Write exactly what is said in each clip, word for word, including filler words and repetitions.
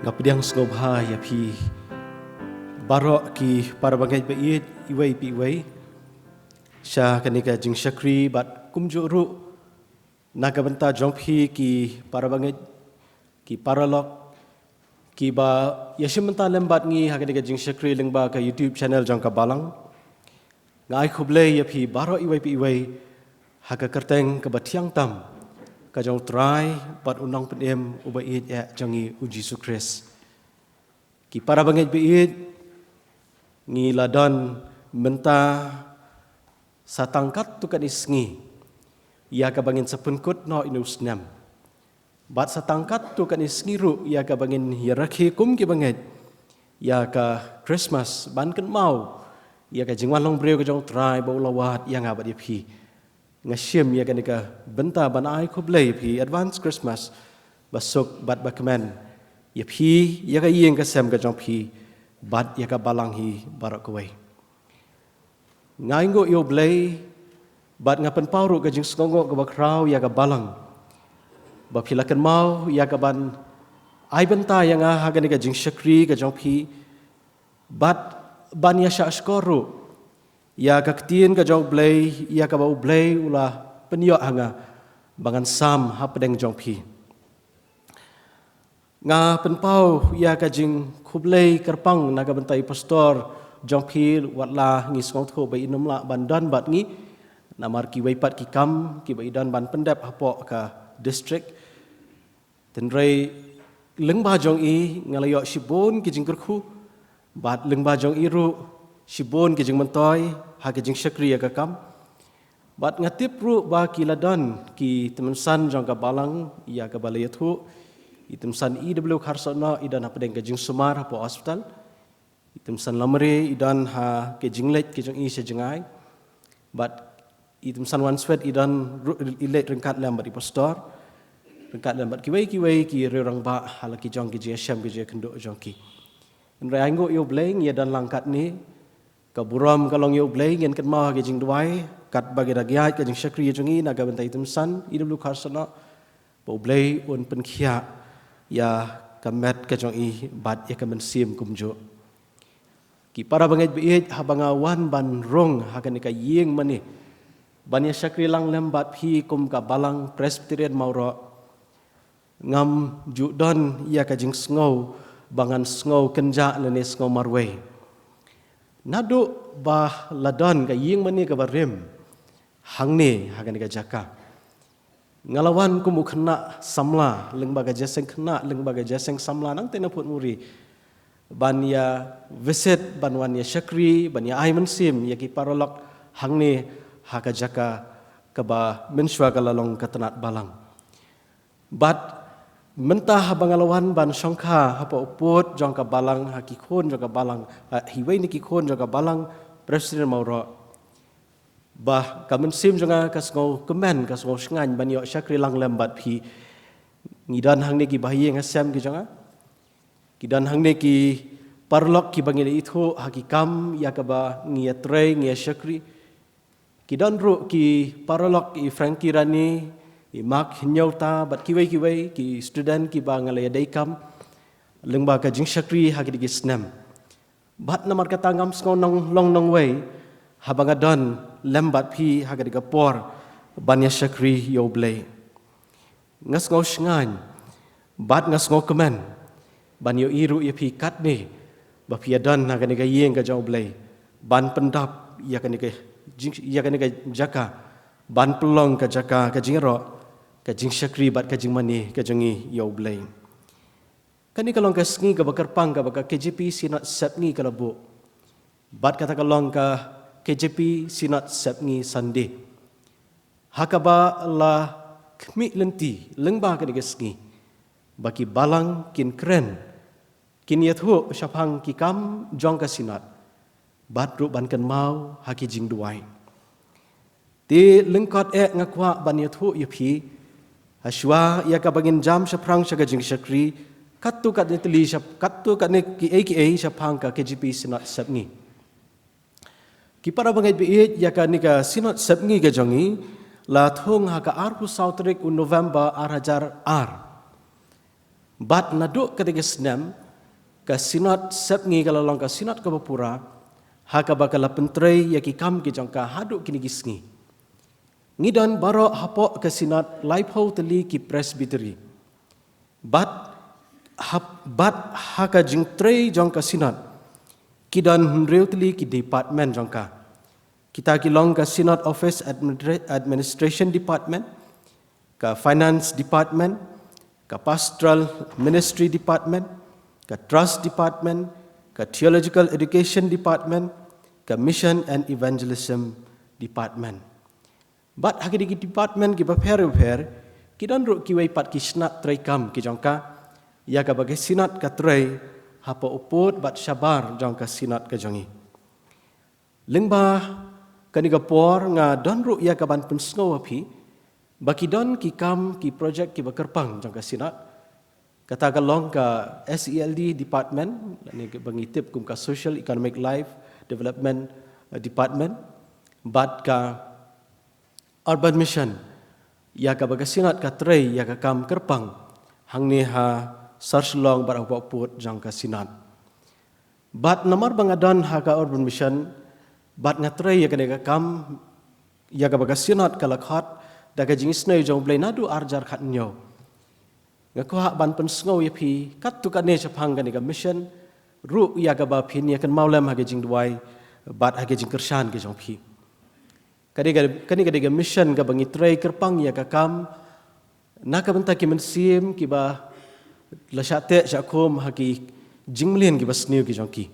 Nga pdiang sngewbha ïa phi baroh ki para bangeit ba ïeit iwei pa iwei sha kane ka jingshakri bad kumjuh ruh na ka bynta jong phi ki para bangeit, ki paralok kiba ïashim bynta lem bad ngi ha kane ka jingshakri lyngba ka YouTube channel jong ka Balang. Nga ai khublei ïa phi baroh iwei pa iwei ha ka kyrteng kaba thiang tam ka jong U Trai bad U Nongpynim uba ïeit eh jong ngi U Jisu Khrist. Ki para bangeit ba ïeit, ngi la don mynta sa tang katto katne sngi ïa kaba ngin sa pynkut noh ïa une u snem. Bad sa tang katto katne sngi ruh ïa kaba ngin ïa rakhe kum ki bangeit ïa ka Christmas, ban kynmaw ïa ka jingwan long briew ka jong U Trai ba u la wad ïa nga bad ïa phi. Nga shim ïa kane ka bynta ban ai khublei ïa phi, advance Christmas ba suk bad ba kmen ïa phi, ïa ka ïing ka sem ka jong phi bad ïa ka Balang hi baroh kawei. Nga ainguh ïa U Blei bad nga pynpaw ruh ka jingsngewnguh kaba khraw ïa ka Balang ba phi la kynmaw ïa kaban ai bynta ïa nga ha kane ka jingshakri ka jong phi, bad ban ïa shahshkor ruh ïa ka ktien ka jong U Blei, ïa kaba U Blei u la pynïoh ha nga ba ngan sam hapdeng jong phi. Nga pynpaw ïa ka jingkhublei kyrpang na ka bynta i pastor jong phi, wat la ngi sngewthuh ba i nym lah ban don bad ngi namar kiwei pat ki kam kiba i don ban pyndep hapoh ka district. Hynrei lyngba jong i nga la ïoh shibun ki jingkyrkhu bad lyngba jong i ruh shibun ki jingmyntoi ha ki jingshakri ïa ka kam. Bad nga tip ruh ba ki la don ki tymmen san jong ka Balang ïa kaba la ïathuh. I tymmen san E W Kharsohnoh i don hapdeng ka jingsumar hapoh hospital. I tymmen san Lamare i don ha ka jingleit ka jong i sha jngai. Bad i tymmen san Wanswet i don ru-, i leit ryngkat lem bad i pastor, ryngkat lem bad kiwei kiwei ki riew rangbah ha la ki jong ki jingïashem ki jingïakynduh jong ki. Hynrei ainguh ïa U Blei ngi ïa don lang katne. Ka burom ka long ïa U Blei, ngin kynmaw ha ka jingduwai katba ngi da ïaid ka jingshakri jong ngi na ka bynta i tymmen san E W Kharsohnoh, ba U Blei un pynkhiah ïa ka met ka jong i bad ïa ka mynsiem kumjuh. Ki para bangeit ba ïeit, haba nga wan ban rung ha kane ka ïing mane ban ïa shakri lang lem bad phi kum ka Balang Presbyterian Mawroh, ngam ju don ïa ka jingsngew ba ngan sngew kynjah lane sngew marwei. Naduh ba la don ka ïing mane kaba rim hangne ha kane ka jaka, nga la wan kum u khynnah samla lyngba ka jingïaseng khynnah, lyngba ka jingïaseng samla nangta na Phuntmuri, ban ïa visit, ban wan ïa shakri, ban ïa ai mynsiem ïa ki paralok hangne ha ka jaka kaba mynshuwa ka la long ka tnat Balang. Bad mynta haba nga la wan ban shongkha hapoh u pud jong ka Balang, ha ki khun jong ka Balang, ha iwei na ki khun jong ka Balang Presbyterian Mawroh, ba ka mynsiem jong nga ka sngewkmen, ka sngewshngaiñ ban ïoh shakri lang lem bad phi. Ngi don hangne ki bahaïing hasem ki jong nga, ki don hangne ki paralok kiba ngi la ithuh ha ki kam ïa kaba ngi ïatrei, ngi ïashakri. Ki don ruh ki paralok, i Frankie Rani, i Mark Hynñiewta bad kiwei kiwei ki student kiba nga la ïadei kam lyngba ka jingshakri ha kine ki snem. Bad namar kata ngam sngew nong long nongwei haba nga don lem bad phi ha kane ka por ban ïa shakri ïa U Blei. Nga sngewshngaiñ bad nga sngewkmen ban ïohi ruh ïa phi katne ba phi ïa don ha kane ka ïing ka jong U Blei ban pyndap ïa kane ka jing-, ïa kane ka jaka, ban pynlong ka jaka ka jingïaroh, ka jingshakri bad ka jingmane ka jong ngi ïa U Blei. Kane ka long ka sngi kaba kyrpang kaba ka K J P Synod Sepngi ka la buh. Bad kata ka long ka K J P Synod Sepngi Sunday, ha kaba la khmih lynti lyngba kane ka sngi ba ki Balang kin kren, kin ïathuh shaphang ki kam jong ka Synod, bad ruh ban kynmaw ha ki jingduwai. Te lyngkot eh nga kwah ban ïathuh ïa phi, ha shuwa ïa kaba ngin jam shaphrang sha ka jingshakri, katto katne tylli shap-, katto katne kiei kiei shaphang ka K J P Synod Sepngi. Ki para bangeit ba ïeit, ïa kane ka Synod Sepngi ka jong ngi la thung ha ka arphew saw tarik u November ar hajar ar. Bad naduh kata ka snem, ka Synod Sepngi ka la long ka Synod kaba pura, ha kaba ka la pyntrei ïa ki kam ki jong ka haduh kine ki sngi. Ngi don baroh hapoh ka Synod laiphew tylli ki Presbytery. Bad ha, bad ha ka jingtrei jong ka Synod, ki don hynriew tylli ki department jong ka. Kita ki long ka Synod Office Administra-, Administration Department, ka Finance Department, ka Pastoral Ministry Department, ka Trust Department, ka Theological Education Department, ka Mission and Evangelism Department. Bad ha kine ki department kiba pher bapher, ki don ruh kiwei pat ki shnat treikam ki jong ka, ïa kaba ka Synod ka trei hapoh u pud bad shabar jong ka Synod ka jong ngi. Lyngba kane ka por nga don ruh ïa kaban pynsngew ha phi ba ki don ki kam ki project kiba kyrpang jong ka Synod. Kata ka long ka S E L D department, lane ba ngi tip kum ka Social Economic Life Development, eh, Department, bad ka Urban Mission, ïa kaba ka Synod ka trei ïa ka kam kyrpang hangne ha Sor Shillong bad hapoh pud jong ka Synod. Bad namar ba nga don ha ka Urban Mission, bad nga trei ïa kane ka kam, ïa kaba ka Synod ka la khot da ka jingisynei jong U Blei naduh ar hajar khathynñiew, nga kwah ban pynsngew ïa phi katto katne shaphang kane ka mission ruh, ïa kaba phin ïa kynmaw lem ha ka jingduwai bad ha ka jingkyrshan ka jong phi. Kane ka, kane ka dei ka mission kaba ngi trei kyrpang ïa ka kam na ka bynta ki mynsiem kiba la shah teh shah khum ha ki jingmlien kiba sniew ki jong ki.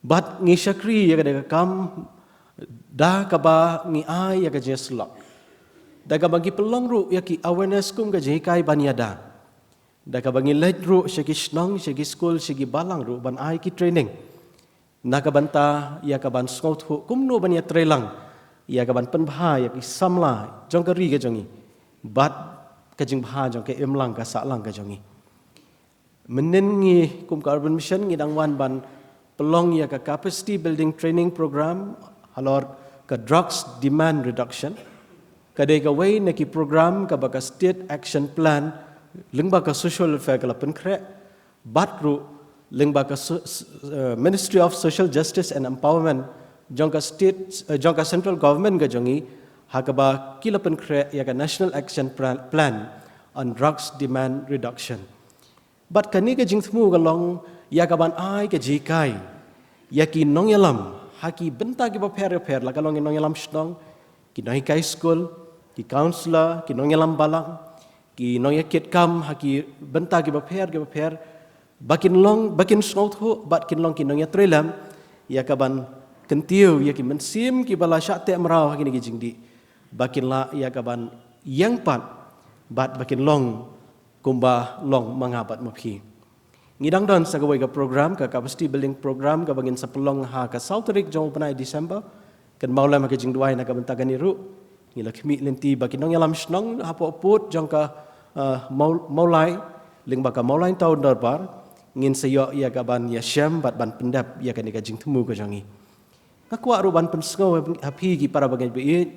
Bad ngi shakri ïa kane ka kam da kaba ngi ai ïa ka jingïasyllok, da kaba ngi pynlong ruh ïa ki awareness kum ka jinghikai ban ïada, da kaba ngi leit ruh sha ki shnong, sha ki skul, sha ki balang ruh ban ai ki training na ka bynta ïa kaban sngewthuh kumno ban ïatreilang ïa kaban pynbha ïa ki samla jong ka ri ka jong ngi bad ka jingbha jong ka imlang ka sahlang ka jong ngi. Mynnin ngi kum ka Urban Mission ngi dang wan ban pynlong ïa ka Capacity Building Training Program halor ka drugs demand reduction. Ka dei kawei na ki program kaba ka State Action Plan lyngba ka Social Welfare ka la pynkhreh, bad ruh lyngba ka so-, s-, eh, Ministry of Social Justice and Empowerment jong ka state, eh, jong ka central government ka jong ngi, ha kaba ki la pynkhreh ïa ka National Action Plan, Plan on Drugs Demand Reduction. Bad kane ka jingthmu ka long ïa kaban ai ka jinghikai ïa ki nongïalam ha ki bynta kiba pher bapher, la ka long ki nongïalam shnong, ki nonghikai skul, ki counsellor, ki nongïalam balang, ki nongïakit kam ha ki bynta kiba pher kiba pher, ba kin long, ba kin sngewthuh bad kin long ki nongïatreilang ïa kaban kyntiew ïa ki mynsiem kiba la shah teh mraw ha kine ki jingdih, ba kin lah ïa kaban ïeng pat bad ba kin long kumba long ma nga bad ma phi. Ngi dang don sa kawei ka program, ka Capacity Building Program, kaba ngin sa pynlong ha ka saw tarik jong u bnai December. Kynmaw lem ha ka jingduwai na ka bynta kane ruh. Ngi la khmih lynti ba ki nongïalam shnong hapoh pud jong ka, eh, Maw-, Mawlai, lyngba ka Mawlai Town Dorbar, ngin sa ïoh ïa kaban ïashem bad ban pyndep ïa kane ka jingthmu ka jong ngi. Nga kwah ruh ban pynsngew ha phi ki para bangeit ba ïeit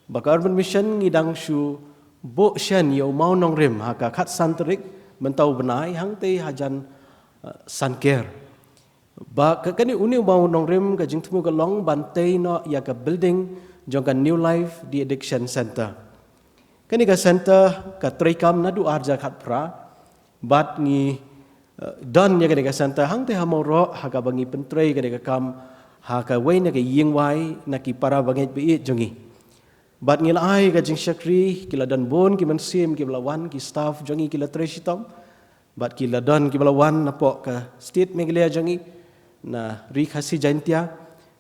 ba ka Urban Mission ngi dang shu buh shen ïa u mawnongrim ha ka khatsan tarik mynta u bnai hangtei hajan, eh, Sanker. Ba ka, kane une u mawnongrim ka jingthmu ka long ban tei noh ïa ka building jong ka New Life De-Addiction Center. Kane ka center ka treikam naduh ar hajar khatphra, bad ngi, eh, don ïa kane ka center hangtei ha Mawroh, ha kaba ngi pyntrei kane ka kam ha kawei na ka ïingwai na ki para bangeit ba ïeit jong ngi. Bad ngi la ai ka jingshakri, ki la don bun ki mynsiem kiba la wan, ki staff jong ngi ki la trei shitom. Bad ki la don kiba la wan napoh ka state Meghalaya jong ngi, na Ri Khasi Jaintia,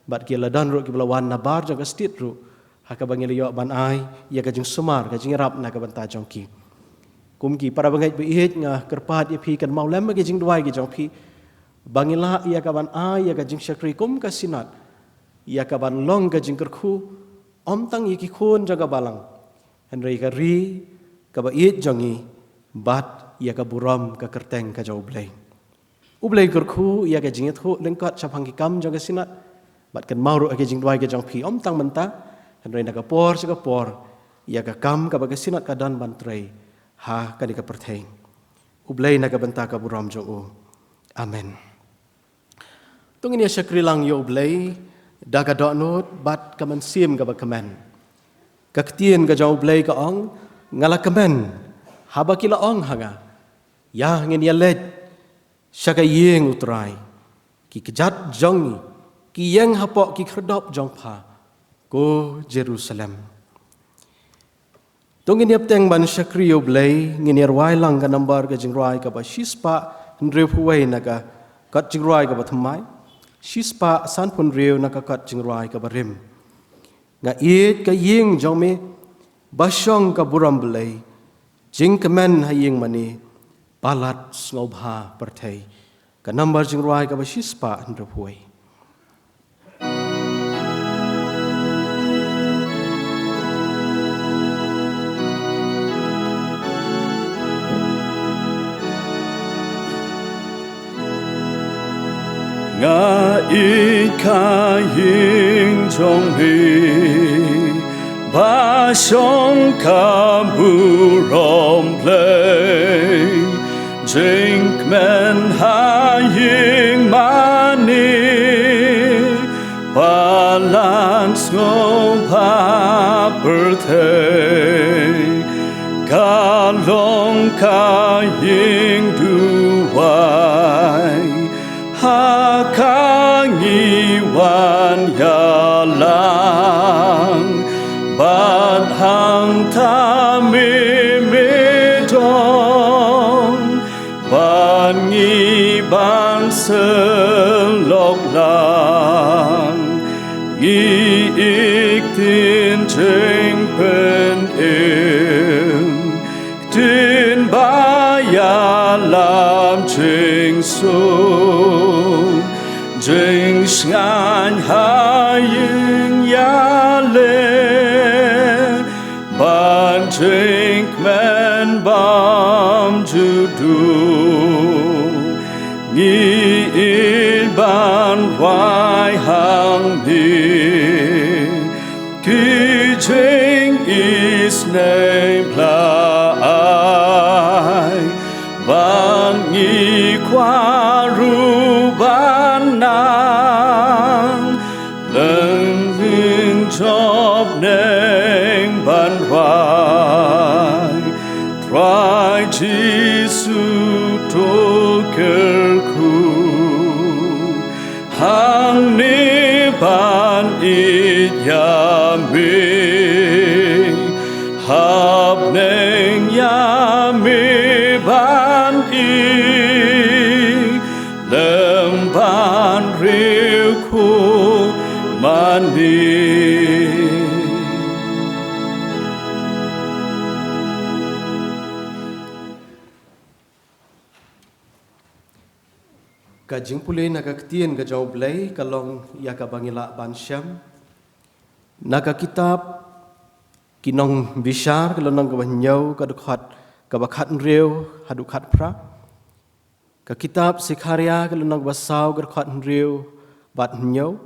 bad ki la don ruh kiba la wan nabar jong ka state ruh, ha kaba ngi la ïoh ban ai ïa ka jingsumar, ka jingïarap na ka bynta jong ki. Kum ki para bangeit ba ïeit, nga kyrpad ïa phi, kynmaw lem ha ki jingduwai ki jong phi, ba ngin lah ïa kaban ai ïa ka jingshakri kum ka Synod, ïa kaban long ka jingkyrkhu ym tang ïa ki khun jong ka balang, hynrei ka ri kaba ïeit jong ngi, bad ïa ka burom ka kyrteng ka jong U Blei. U Blei kyrkhu ïa ka jingïathuh lyngkot shaphang ki kam jong ka Synod, bad kynmaw ruh ha ki jingduwai ki jong phi, ym tang mynta, hynrei na ka por sha ka por, ïa ka kam kaba ka Synod ka don ban trei ha kane ka pyrthei. U Blei na ka bynta ka burom jong u. Amen. To ngin ïa shakri lang ïa U Blei da ka dohnud bad ka mynsiem kaba kmen. Ka ktien ka jong U Blei ka ong, nga la kmen haba ki la ong ha nga, ïa ngin ïa leit sha ka ïing U Trai. Ki kjat jong ngi ki ïeng hapoh ki khyrdop jong pha, ko Jerusalem. To ngin ïa bteng ban shakri ïa U Blei, ngin ïa rwai lang ka nambar ka jingrwai kaba shispah hynriewphew wei na ka kot jingrwai kaba thymmai, shispah sanphew hynriew na ka kot jingrwai kaba rim. Nga ïeit ka ïing jong me ba shong ka burom Blei, jingkmen ha ïing mane, palat sngewbha pyrthei. Ka nambar jingrwai kaba shispah hynriewphew wei. Nga ïeit ka ïing jong me ba shong ka burom Blei, jingkmen ha ïing mane, palat sngewbha pyrthei. Ka long ka ïing duwai ha ka ngi wan ïalang, bad hangta me me don, bad ngi ban sylok lang. Ngi ïeit ktien jingpynim, ktien ba ïalam jingsuk, jingshngaiñ ha ïing ïaleh, bad jingkmen bymjukduh. Ngi ïeit ban rwai hangne ki jingisynei ba la ai, bad ngi kwah ruh ban nang lyngngoh jop neng ban rwai. Trai Jisu, to kyrkhu hangne ban ïeit ïa me, hap neng ïa me ban ïeit lem ban riewkhuh mane. Ka jingpule na ka ktien ka jong U Blei ka long ïa kaba ngi lah ban shem na ka kitab Ki Nongbishar ka lynnong kaba hynñiew, ka dkhot kaba khathynriew haduh khatphra. Ka kitab Sekharia ka lynnong kaba saw, ka dkhot hynriew bad hynñiew.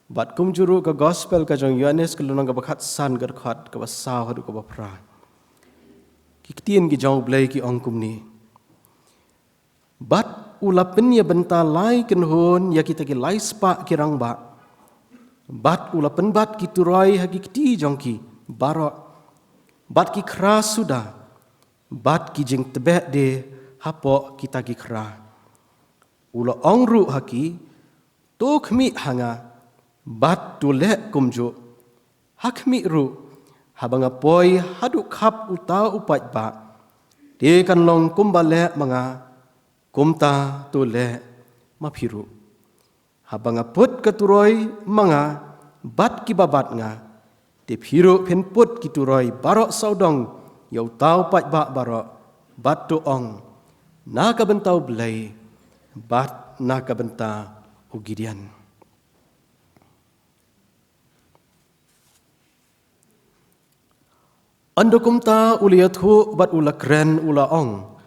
Bad kumjuh ruh ka Gospel ka jong u Ïoannis ka lynnong kaba khatsan, ka dkhot kaba saw haduh kaba phra. Ki ktien ki jong U Blei ki ong kumne: Bad u la pynïabynta lai kynhun ïa kita ki lai spah ki rangbah. Bad u la pynbat ki turoi ha ki kti jong ki baroh, bad ki khra suda, bad ki jingtbeh die hapoh kita ki khra. U la ong ruh ha ki: To khmih ha nga, bad to leh kumjuh. Ha khmih ruh, haba nga poi haduh khap uta u paidbah, te kan long kumba leh ma nga, kumta to leh ma phi ruh. Haba nga put ka turoi ma nga bad kiba bad nga, te phi ruh phin put ki turoi baroh sawdong ïa uta u paidbah baroh, bad to ong: Na ka bynta U Blei, bad na ka bynta u Gideon. Ynda kumta u la ïathuh bad u la kren, u la ong: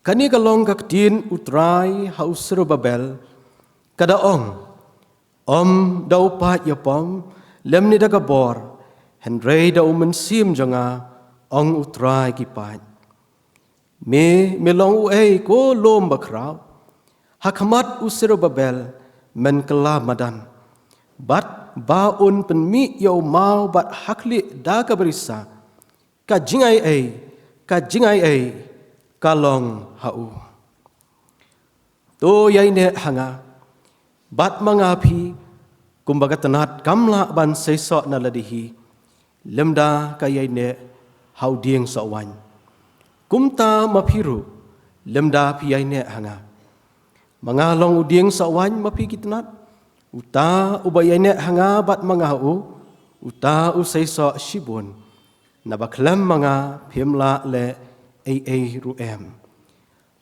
Kane ka long ka ktien U Trai ha u Serubabel, ka da ong: Ym da u paid ïapom, lymne da ka bor, hynrei da U Mynsiem jong nga, ong U Trai ki paid. Me, me long uei ko lum bakhraw? Ha khmat u Serubabel men kylla madan, bad ba un pynmih ïa u maw bad ha khlieh da ka brisah, ka jingaiei, ka jingaiei ka long ha u. To ïaineh ha nga, bad ma nga phi, kumba ka tnat kam lah ban seisoh na lade hi lymda ka ïaineh ha u dieng sohwaiñ, kumta ma phi ruh lymda phi ïaineh ha nga. Ma nga long u dieng sohwaiñ, ma phi ki tnat. Uta uba ïaineh ha nga bad ma nga ha u, uta u seisoh shibun. Naba khlem ma nga phim lah leh ei ei ruh em.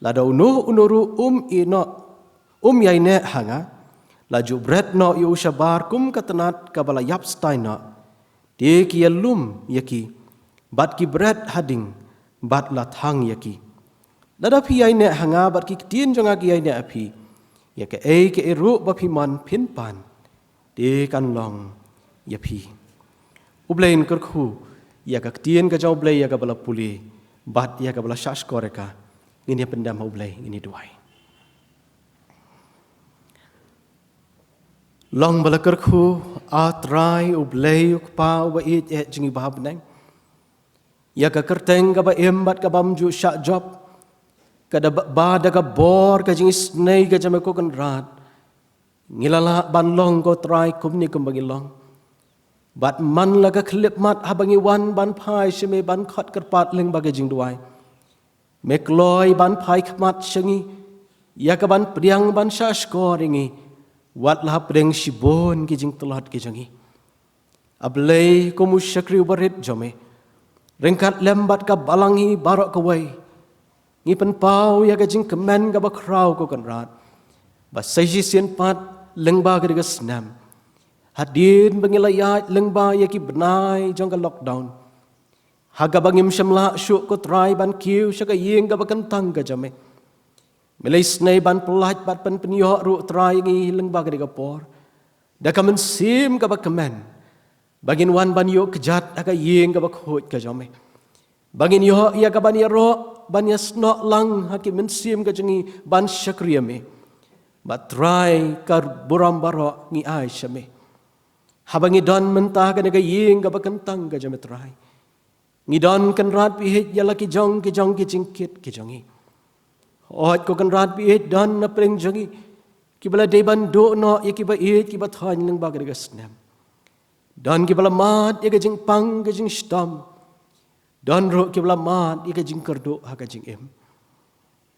Lada uno uno ruh um ïehnoh, um ïaineh ha nga, la ju bret noh ïa u shabar kum ka tnat kaba la ïap stai noh. Te ki ïalum ïa ki bad ki bret ha ding, bad la thang ïa ki. Lada phi ïaineh ha nga bad ki ktien jong nga ki ïaineh ha phi, ïa kaei kaei ruh ba phi mon phin pan, te kan long ïa phi. U Blei un kyrkhu ïa ka ktien ka jong U Blei ïa kaba la pule bad ïa kaba la shahshkor ïa ka. Ngin ïa pyndem ha U Blei, ngin ïa duwai. Long ba la kyrkhu, A Trai U Blei U Kpa uba ïeit eh jong ngi ba ha bneng, ïa ka kyrteng kaba im bad ka bym ju shah jop, ka da ba, ba da ka bor ka jingisynei ka jong me ko Kynrad, ngi la lah ban long ko Trai kumne kumba ngi long. Bad man la ka khyllipmat haba ngi wan ban phai sha me ban khot kyrpad lyngba ka jingduwai, me kloi ban phai khmat sha ngi, ïa ka ban pdiang ban shahshkor ïa ngi, wat la hapdeng shibun ki jingtlot ki jong ngi. A Blei, kum u shakri uba rit jong me, ryngkat lem bad ka balang hi baroh kawei, ngi pynpaw ïa ka jingkmen kaba khraw ko Kynrad, ba sa shisien pat lyngba kane ka snem, hadien ba ngi la ïaid lyngba ïa ki bnai jong ka lockdown, ha kaba ngim shym lah shuh ko Trai ban kiew sha ka ïing kaba kyntang ka jong me, me la isynei ban pyllait bad pynpynïoh ruh Trai ïa ngi lyngba kane ka por da ka mynsiem kaba kmen, ba ngin wan ban ïoh kjat ha ka ïing kaba khuid ka jong me, ba ngin ïoh ïa ka ban ïaroh ban ïasnoh lang ha ki mynsiem ka jong ngi ban shakri ïa me. Bad Trai, ka burom baroh ngi ai sha me. Haba ngi don mynta ha kane ka ïing kaba kyntang ka jong me Trai, ngi don Kynrad phi ïeit ïa la ki jong ki jong ki jingkit ki jong ngi. Hooid ko Kynrad phi ïeit, don na pdeng jong ngi kiba la dei ban duh noh ïa kiba ïeit kiba thoiñ lyngba kane ka snem. Don kiba la mad ïa ka jingpang ka jingshitom, don ruh kiba la mad ïa ka jingkyrduh ha ka jingim.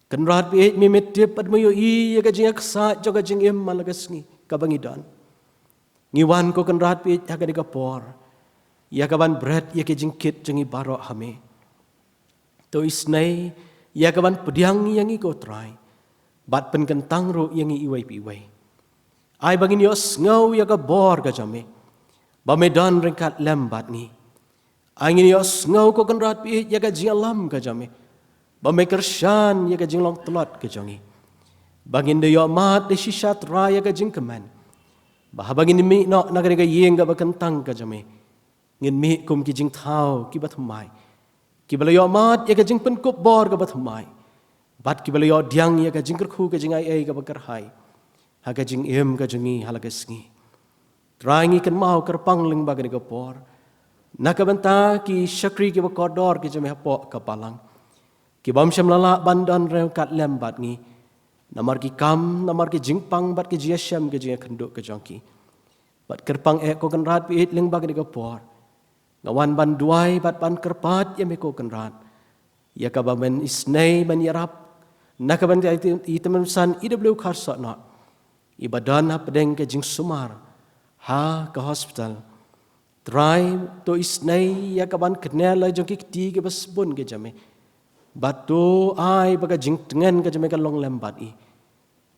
Kynrad phi ïeit, me me tip bad me ïohi ïa ka jingïaksaid jong ka jingim man la ka sngi kaba ngi don. Ngi wan ko Kynrad phi ïeit ha kane ka por ïa ka ban bret ïa ka jingkit jong ngi baroh ha me. To isynei ïa ka ban pdiang ïa ngi ko Trai, bad pynkyntang ruh ïa ngi iwei pa iwei. Ai ba ngin ïohsngew ïa ka bor ka jong me, ba me don ryngkat lem bad ngi. Ai ngin ïohsngew ko Kynrad phi ïeit ïa ka jingïalam ka jong me, ba me kyrshan ïa ka jinglong tlot ka jong ngi, ba ngin da ïohmad da shisha Trai ïa ka jingkmen, ba haba ngin mih noh na kane ka ïing kaba kyntang ka jong me, ngin mih kum ki jingthaw kiba thymmai, kiba la ïohmad ïa ka jingpynkup bor kaba thymmai, bad kiba la ïoh pdiang ïa ka jingkyrkhu ka jingaiei kaba kyrhai ha ka jingim ka jong ngi ha la ka sngi. Trai, ngi kynmaw kyrpang lyngba kane ka por na ka bynta ki shakri kiba kordor ki jong me hapoh ka balang, ki bym shym la lah ban don ryngkat lem bad ngi, namar ki kam, namar ki jingpang bad ki jingïashem ki jingïakynduh ki jong ki. Bad kyrpang eh ko Kynrad phi ïeit lyngba kane ka por, nga wan ban duwai bad ban kyrpad ïa me ko Kynrad, ïa kaba men isynei men ïarap na ka bynta i Tymmen Basan E W Kharsahnah, iba don hapdeng ka jingsumar ha ka hospital. Trai, to isynei ïa ka ban kner la jong ki kti kiba sbun ki jong me, bad to ai ba ka jingtngen ka jong me ka long lem bad i.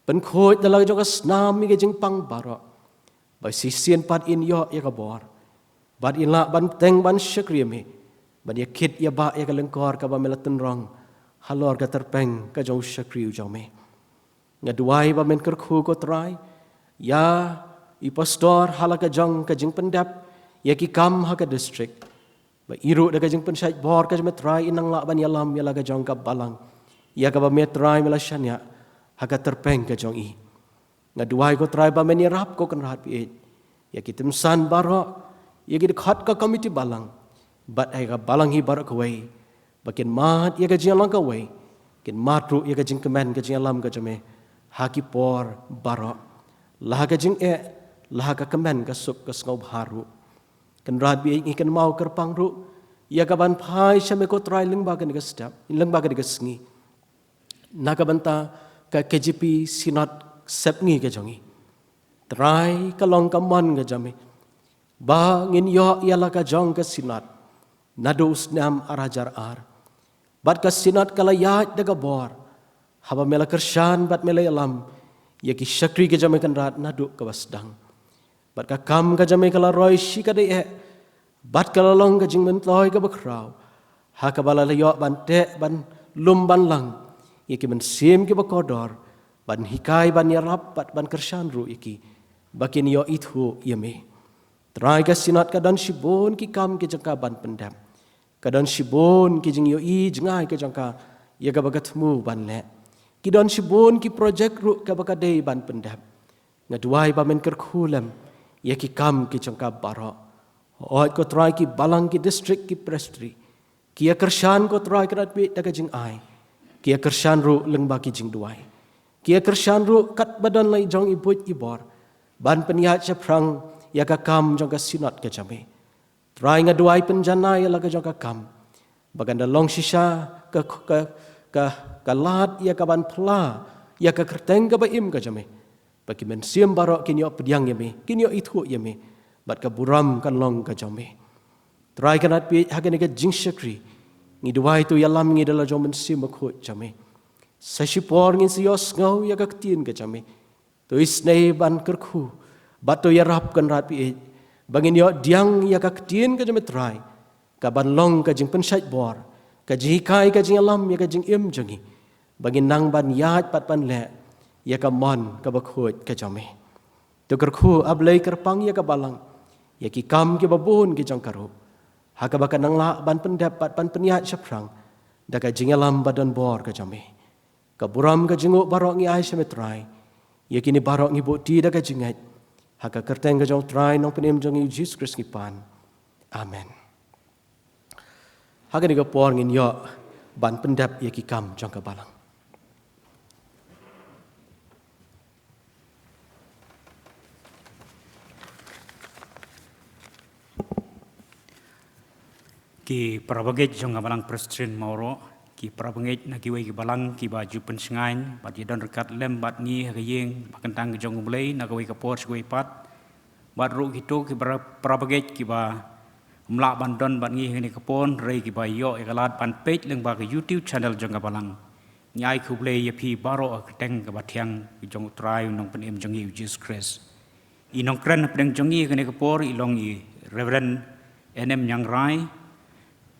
Pynkhuid da la jong ka snam ïa ka jingpang baroh, ba shisien pat in ïoh ïa ka bor, bad in lah ban teng ban shakri ïa me, ban ïa kit ïa bah ïa ka lyngkor kaba me la tynrong halor ka tyrpeng ka jong u shakri u jong me. Nga duwai ba men kyrkhu ko Trai ïa i pastor ha la ka jong ka jingpyndep ïa ki kam ha ka district, ba i ruh da ka jingpynshait bor ka jong me Trai in nang lah ban ïalam ïa la ka jong ka balang. ïa kaba me Trai me la shaniah ha ka tyrpeng ka jong i. Nga duwai ko Trai ba men ïarap ko Kynrad baieit ïa ki tymmen baroh, ïa ki dkhot ka komiti balang, bad ïa ka balang hi baroh kawei, ba kin mad ïa ka jingïalang kawei, kin mad ruh ïa ka jingkmen ka jingïalam ka jong me ha ki por baroh, la ha ka jingeh, la ha ka kmen ka suk ka sngewbha ruh. Kynrad baieit, ngi kynmaw kyrpang ruh ïa ka ban phai sha me ko Trai lyngba kane ka step, lyngba kane ka sngi, na ka bynta ka K J P Synod Sepngi ka jong i. Trai, ka long ka mon ka jong me ba ngin ïoh ïa la ka jong ka Synod naduh u snem ar hajar ar. Bad ka Synod ka la ïaid da ka bor haba me la kyrshan bad me la ïalam ïa ki shakri ka jong me Kynrad naduh kaba sdang. Bad ka kam ka jong me ka la roi shi ka dei eh, bad ka la long ka jingmyntoi kaba khraw, ha kaba la ïoh ban teh ban lum ban lang ïa ki mynsiem kiba kordor, ban hikai, ban ïarap bad ban kyrshan ruh ïa ki ba kin ïoh ithuh ïa me. Trai, ka Synod ka don shibun ki kam ki jong ka ban pyndep. Ka don shibun ki jingïohi jngai ki jong ka ïa kaba ka thmu ban leh. Ki don shibun ki projek ruh kaba ka dei ban pyndep. Nga duwai ba men kyrkhu lem ïa ki kam ki jong ka baroh. Hooid ko Trai, ki balang, ki district, ki presbytery, ki ïa kyrshan ko Trai Kynrad baieit da ka jingai. Ki ïa kyrshan ruh lyngba ki jingduwai. Ki ïa kyrshan ruh katba don la i jong i buit i bor ban pynïaid shaphrang ïa ka kam jong ka Synod ka jong me. Trai, nga duwai pynjanai ïa la ka jong ka kam ba kan da long shisha ka, ka, ka, ka lad ïa ka ban pla ïa ka kyrteng kaba im ka jong me, ba ki mynsiem baroh kin ïoh pdiang ïa me, kin ïoh ithuh ïa me, bad ka burom kan long ka jong me. Trai Kynrad baieit, ha kane ka jingshakri ngi duwai to ïalam ngi da la jong Mynsiem Bakhuid jong me. Sa shipor ngin sa ïohsngew ïa ka ktien ka jong me. To isynei ban kyrkhu bad to ïarap Kynrad baieit ba ngin ïoh pdiang ïa ka ktien ka jong me Trai, ka ban long ka jingpynshait bor, ka jinghikai, ka jingïalam ïa ka jingim jong ngi, ba ngin nang ban ïaid bad ban leh ïa ka mon kaba khuid ka jong me. To kyrkhu, A Blei, kyrpang ïa ka balang, ïa ki kam kiba bun ki jong ka ruh, ha kaba kan nang lah ban pyndep bad ban pynïaid shaphrang da ka jingïalam ba don bor ka jong me. Ka burom, ka jingnguh baroh ngi ai sha me Trai. Ïa kine baroh ngi buh ti da ka jingngeit ha ka kyrteng ka jong u Trai Nongpynim jong ngi u Jisu Khrist ngi pan. Amen. Ha kane ka por ngin ïoh ban pyndep ïa ki kam jong ka balang. Ki parabangeit jong ka Balang Presbyterian Mawroh, ki parabangeit na kiwei ki balang kiba ju pynshngaiñ bad ïa don ryngkat lem bad ngi ha ka ïing ba kyntang ka jong U Blei na kawei ka por sha kawei pat, bad ruh kito ki para-, parabangeit kiba ym lah ban don bad ngi ha kane ka por, hynrei kiba ïoh ïa ka lad ban peit lyngba ka YouTube channel jong ka balang. Ngi ai khublei ïa phi baroh ha ka kyrteng kaba thiang ka jong u Trai u Nongpynim jong ngi u Jisu Khrist. I nongkren hapdeng jong ngi ha kane ka por i long i Reverend N M Ñiangrai.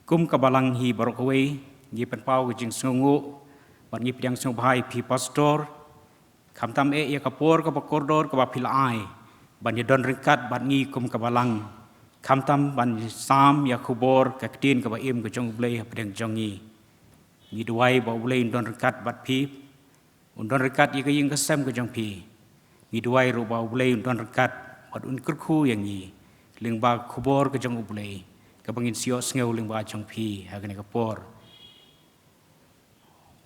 Kum ka balang hi baroh kawei ngi pynpaw ka jingsngewnguh bad ngi pdiang sngewbha ïa phi Pastor. Khamtam eh ïa ka por kaba kordor kaba phi la ai ban ïa don ryngkat bad ngi kum ka balang, khamtam ban sam ïa ka khubor ka ktien kaba im ka jong U Blei hapdeng jong ngi. Ngi duwai ba U Blei un don ryngkat bad phi, un don ryngkat ïa ka ïing ka sem ka jong phi. Ngi duwai ruh ba U Blei un don ryngkat bad un kyrkhu ïa ngi lyngba ka khubor ka jong U Blei kaba ngin sa ïohsngew lyngba jong phi ha kane ka por.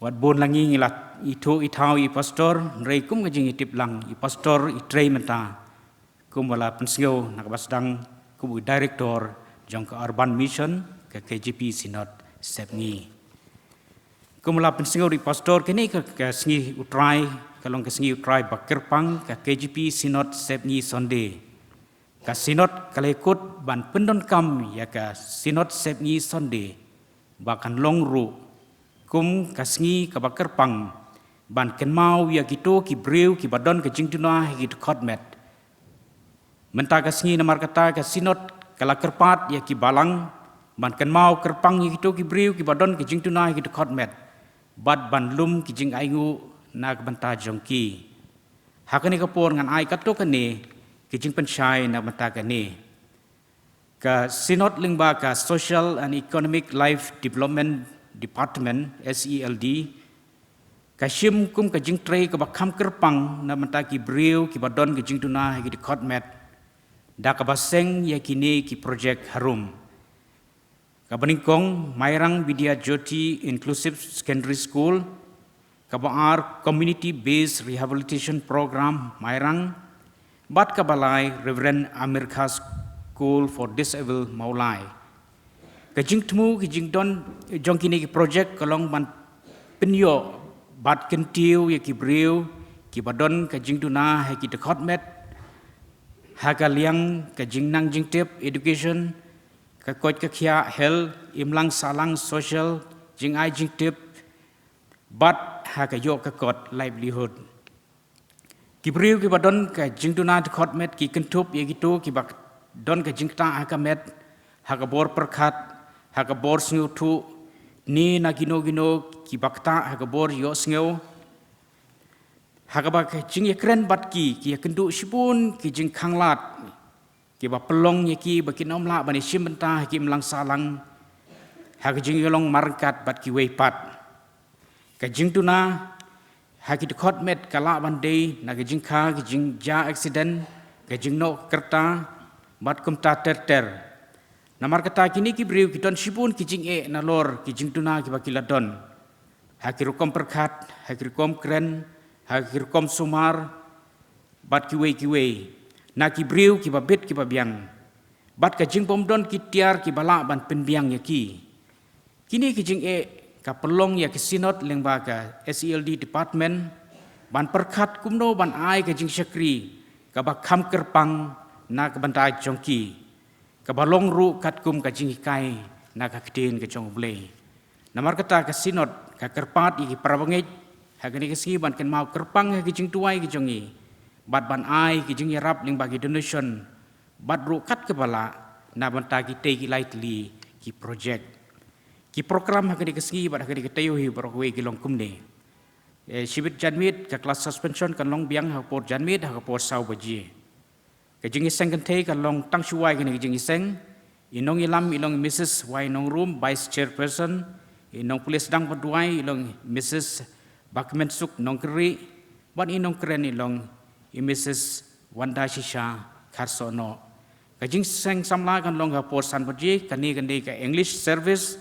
Wat bun la ngi ngi la ithuh ithaw ïa i Pastor, hynrei kum ka jingïatip lang, i Pastor i trei mynta kum ba la pynsngew na kaba sdang kum u Director jong ka Urban Mission ka K J P Synod Sepngi. Kum ba la pynsngew da i Pastor, kane ka, ka sngi U Trai ka long ka sngi U Trai ba kyrpang ka K J P Synod Sepngi Sunday. Ka Synod ka la ïakut ban pyndonkam ïa ka Synod Sepngi Sunday ba kan long ruh kum ka sngi kaba kyrpang ban kynmaw ïa kito ki briew kiba don ka jingduna ha ki dkhot met. Mynta ka sngi namar kata ka Synod ka la kyrpad ïa ki balang ban kynmaw kyrpang ïa kito ki briew kiba don ka jingduna ha ki dkhot met bad ban lum ki jingainguh na ka bynta jong ki. Ha kane ka por ngan ai katto katne ki jingpynshai na ka bynta kane. Ka Synod lyngba ka Social and Economic Life Development Department, S E L D, Ka shim kum ka jingtrei kaba kham kyrpang na bynta ki briew kiba don ka jingduna ha ki dkhot met, da kaba seng ïa kine ki projek harum. Kaba nyngkong, Mairang Vidya Jyoti Inclusive Secondary School, kaba ar, Community Based Rehabilitation Program Mairang, bad kaba lai, Reverend Amir Khan School for Disabled Mawlai. Ka jingthmu, ka jingdon jong kine ki projek ka long ban pynïoh bad kyntiew ïa ki briew kiba don ka jingduna ha ki dkhot met, ha ka liang ka jingnang jingtip, education, ka koit ka khiah, health, imlang sahlang, social, jingai jingtip, bad ha ka ïoh ka kot, livelihood. Ki briew kiba don ka jingduna dkhot met ki kynthup ïa kito kiba don ka jingktah ha ka met, ha ka bor pyrkhat, ha ka bor sngewthuh, ne na kino kino kiba ktah ha ka bor ïohsngew. Ha kaba ka jingïakren bad ki, ki ïakynduh shibun ki jingkhanglad kiba pynlong ïa ki ba kin ym lah ban ïashim bynta ha ki imlang sahlang, ha ka jingïalong marryngkat bad kiwei pat. Ka jingduna ha ki dkhot met ka lah ban dei na ka jingkha, ka jingjia accident, ka jingnoh kyrta, bad kumta ter ter. Namar kata kine ki briew ki don shibun ki jingeh nalor ki jingduna kiba ki la don, ha ki rukom pyrkhat, ha ki rukom kren, ha ki rukom sumar, bad kiwei kiwei, na ki briew kiba bit kiba biang, bad ka jingbymdon ki tiar kiba lah ban pynbiang ïa ki. Kine ki jingeh ka pynlong ïa ka Synod lyngba ka S E L D Department ban pyrkhat kumno ban ai ka jingshakri kaba kham kyrpang na ka bynta jong ki, kaba long ruh katkum ka jinghikai na ka ktien ka jong U Blei. Namar kata ka Synod ka kyrpad ïa ki parabangeit ha kane ka sngi ban kynmaw kyrpang ha ki jingduwai ki jong ngi, bad ban ai ki jingïarap lyngba ki donation, bad ruh kat kaba lah na bynta kitei ki lai tylli ki projek. Ki program ha kane ka sngi bad ha kane ka taïew hi baroh kawei ki long kumne. Eh, shibit janmiet ka class suspension kan long biang ha ka por janmiet ha ka por saw baje. Ka jingïaseng kynthei kan long tang shuwa ïa kane ka jingïaseng. I nongïalam i long Missus Y Nongrum, Vice Chairperson. I nongpule sdang bad duwai i long Missus Bakmensuk Nongkyrrieh. Bad i nongkren i long i Missus Wanda Shisha Kharsohnoh. Ka jingïaseng samla kan long ha por san baje, kane kan dei ka English service.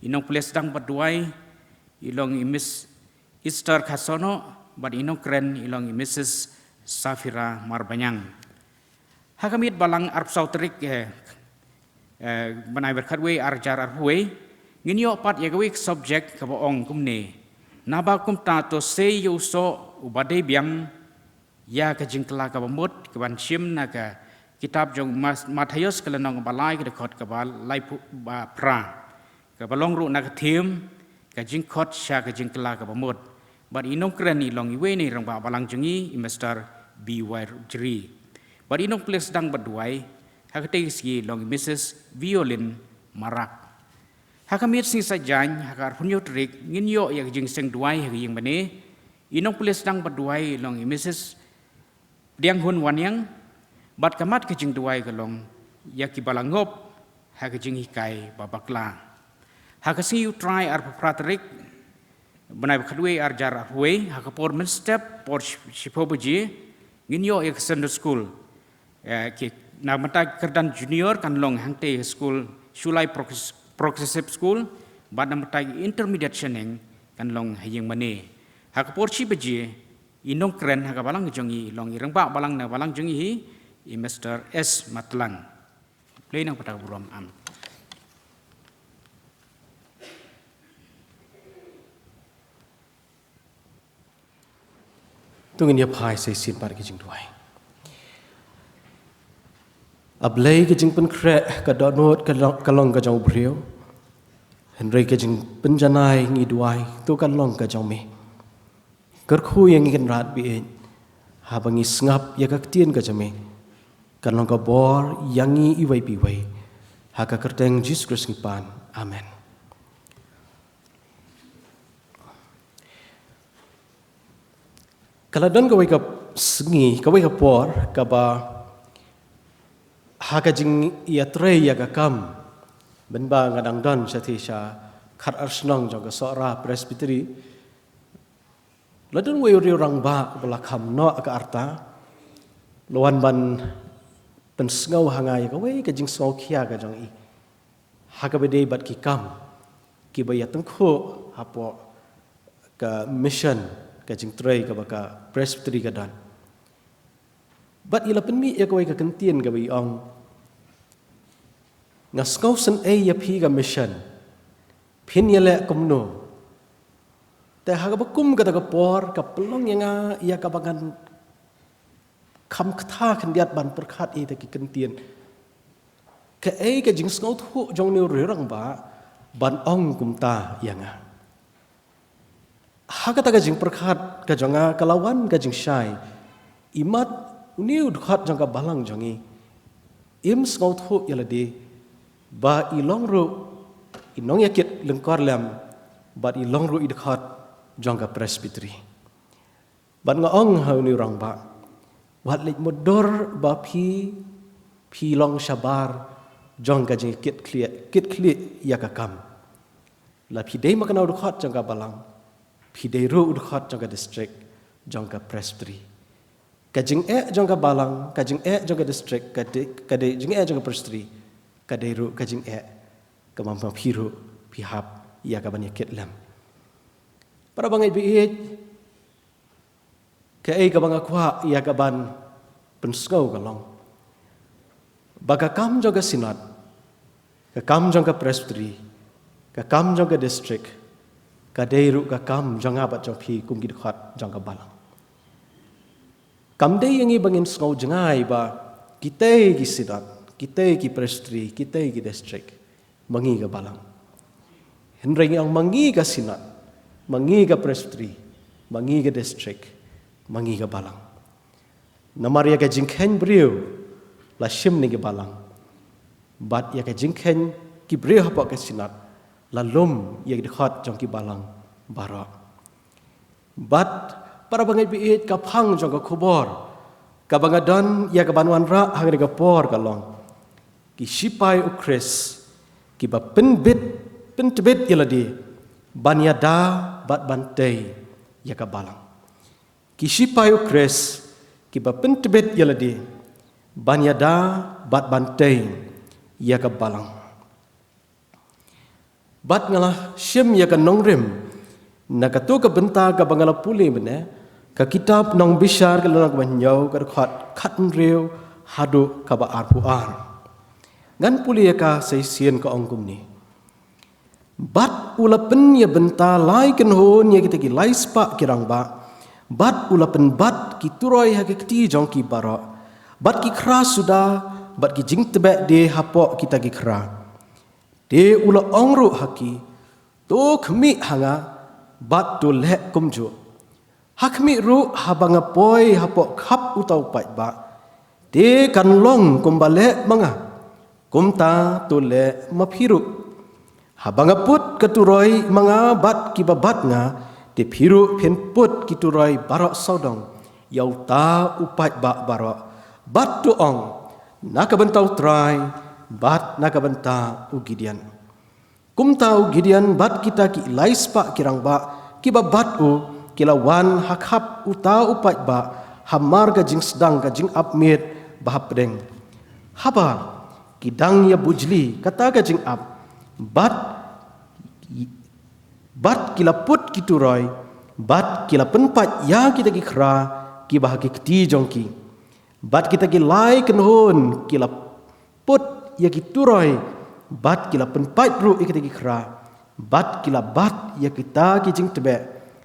I nongpule sdang bad duwai i long i Miss Easter Kharsohnoh, bad i nongkren i long i Missus Safira Marbaniang. Ha ka miet balang arphew saw tarik, eh, eh, bnai ba khatwei arhajar arphew wei, ngin ïoh pat ïa kawei ka subject kaba ong kumne. Naba kumta to sei ïa u soh uba dei biang ïa ka jingkylla kaba mut, kaban shim na ka kitab jong Mas-, Mathaios ka lynnong ba lai ka dkhot kaba laiphew ba phra. Kaba long ruh na ka theme, ka jingkhot sha ka jingkylla kaba mut. Bad i nongkren i long iwei na i rangbah balang jong ngi, i Mister B Y Jri. Bad i nongpule sdang bad duwai ha katei ka sngi i long i Missus Violin Marak. Ha ka miet sngi Saitjaiñ, ha ka arphew hynñiew tarik, ngin ïoh ïa ka jingïaseng duwai ha ka ïing mane. I nongpule sdang bad duwai i long i Missus Dianghun Wanniang, bad ka mat ka jingduwai ka long ïa ki ba la ngop ha ka jinghikai ba bakla. Ha ka sngi U Trai arphew phra tarik bnai ba khatwei arhajar arphew wei, ha ka por mynstep por shi-, shiphew baje, ngin ïoh ïa ka Sunday School. Eh, ki, na bynta ki kyrdan junior kan long hangtei ha skul Shulai Progres-, Progressive School, bad na bynta ki intermediate shaneng kan long ha ïing mane. Ha ka por shi baje, i nongkren ha ka balang jong ngi i long i rangbah balang na balang jong ngi hi, i Mister S Matlang. Khublei nang bynta ka burom, am. To ngin ïa phai sa shisien bad ka jingduwai. A Blei, ka jingpynkhreh ka dohnud ka long, ka long ka jong u briew. Hynrei ka jingpynjanai ngi duwai to ka long ka jong me. Kyrkhu ïa ngi Kynrad ba ïeit, haba ngi sngap ïa ka ktien ka jong me, kan long ka bor ïa ngi iwei pa iwei. Ha ka kyrteng Jisu Khrist ngi pan. Amen. Ka la don kawei ka sngi, kawei ka por, kaba ha ka jingïatrei ïa ka kam, mynba nga dang don shathie sha Khatar Shnong jong ka Sohra Presbytery, La don uwei u rangbah ba la kham noh ka rta, la wan ban pynsngew ha nga ïa kawei ka jingsngewkhia ka jong i ha kaba dei bad ki kam kiba ïatyngkhuh hapoh ka mission, ka jingtrei kaba ka Presbytery ka don. Bad i la pynmih ïa kawei ka kyntien kaba i ong, nga sngewsynei ïa phi ka mission, phin ïaleh kumno? Te ha kaba kum kata ka por ka pynlong ïa nga ïa kaba ngan kham kata khyndiat ban pyrkhat ïa kita ki kyntien. Kaei ka jingsngewthuh jong une u rangbah ban ong kumta ïa nga? Ha kata ka jingpyrkhat ka jong nga ka la wan ka jingshai, imat une u dkhot jong ka balang jong i, im sngewthuh ïa lade ba i long ruh i nongïakit lyngkor lem, bad i long ruh i dkhot jong ka Presbytery. Bad nga ong ha une u rangbah, wat leit mutdur ba phi, phi long shabar jong ka jingkit khlieh, kit khlieh ïa ka kam. La phi dei ma kane u dkhot jong ka balang, phi dei ruh u dkhot jong ka district, jong ka Presbytery. Ka jingeh jong ka balang, ka jingeh jong ka district, ka dei, ka dei jingeh jong ka Presbytery, ka dei ruh ka jingeh kaba ma phi ruh phi hap ïa kaban ïakit lem. Para bangeit baieit, kaei kaba nga kwah ïa kaban pynsngew ka long ba ka kam jong ka Synod, ka kam jong ka Presbytery, ka kam jong ka district, ka dei ruh ka kam jong nga bad jong phi kum ki dkhot jong ka balang. Kam dei ïa ngi ba ngin sngew jngai ba kitei ki Synod, kitei ki Presbytery, kitei ki district, ma ngi ka balang. Hynrei ngi ong ma ngi ka Synod, ma ngi ka Presbytery, ma ngi ka district, ma ngi ka balang. Namar ïa ka jingkheiñ briew la shim na ki balang, bad ïa ka jingkheiñ ki briew hapoh ka Synod la lum ïa ki dkhot jong ki balang baroh. Bad para bangeit baieit, ka phang jong ka khubor kaba nga don ïa kaban wanrah ha kane ka por ka long, ki shipai u Khrist kiba pynbit, pyntbit ïa lade ban ïada bad ban tei ïa ka balang. Ki shipai u Khrist kiba pyntbit ïa lade ban ïada bad ban tei ïa ka balang. Bad nga la shim ïa ka nongrim na kato ka bynta kaba nga la pule mynne, ka kitab Nongbishar ka lynnong kaba hynñiew, ka dkhot khathynriew haduh kaba arphew ar. Ngan pule ïa ka sa shisien, ka ong kumne: Bad u la pynïabynta lai kynhun ïa kita ki lai spah ki rangbah, bad u la pynbat ki turoi ha ki kti jong ki baroh, bad ki khra suda, bad ki jingtbeh die hapoh kita ki khra. Te u la ong ruh ha ki: To khmih ha nga, bad to leh kumjuh. Ha khmih ruh haba nga poi hapoh khap uta u paidbah, te kan long kumba leh ma nga, kumta to leh ma phi ruh. Haba nga put ka turoi ma nga bad kiba bat nga, te phi ruh phin put ki turoi baroh sawdong ïa uta u paidbah baroh, bad to ong: Na ka bynta U Trai, bad na ka bynta u Gideon. Kumta u Gideon bad kita ki lai spah ki rangbah kiba bat u ki la wan ha khap uta u paidbah, hamar ka jingsdang ka jingap miet ba hapdeng. Haba ki dang ïa bujli kata ka jingap, bad, bad ki la put ki turoi, bad ki la pynpait ïa kita ki khra kiba ha ki kti jong ki. Bad kita ki lai kynhun ki la put ïa ki turoi, bad ki la pynpait ruh ïa kita ki khra, bad ki la bat ïa kita ki jingtbeh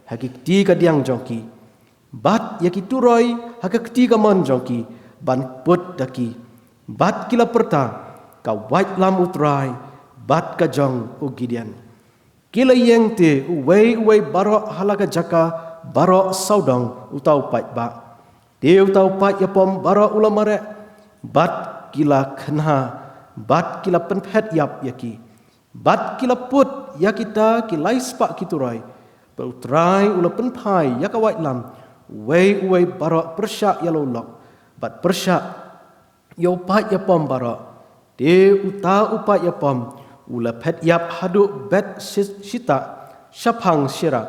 ha ki kti kadiang jong ki, bad ïa ki turoi ha ka kti kamon jong ki, ban put da ki. Bad ki la pyrta: Ka waitlam U Trai, bad ka jong u Gideon. Ki la ïeng te uwei uwei baroh ha la ka jaka baroh sawdong uta u paidbah. Te uta u paid ïapom baroh u la mareh, bad ki la khynnah, bad ki la pynphet ïap ïa ki. Bad ki la put ïa kita ki lai spah ki turoi, bad U Trai u la pynphai ïa ka waitlam, uwei uwei baroh pyrshah ïa la u lok, bad pyrshah ïa u paid ïapom baroh. Te uta u paid ïapom u la phet ïap haduh Beth Shi-, Shittah, shaphang Sherah,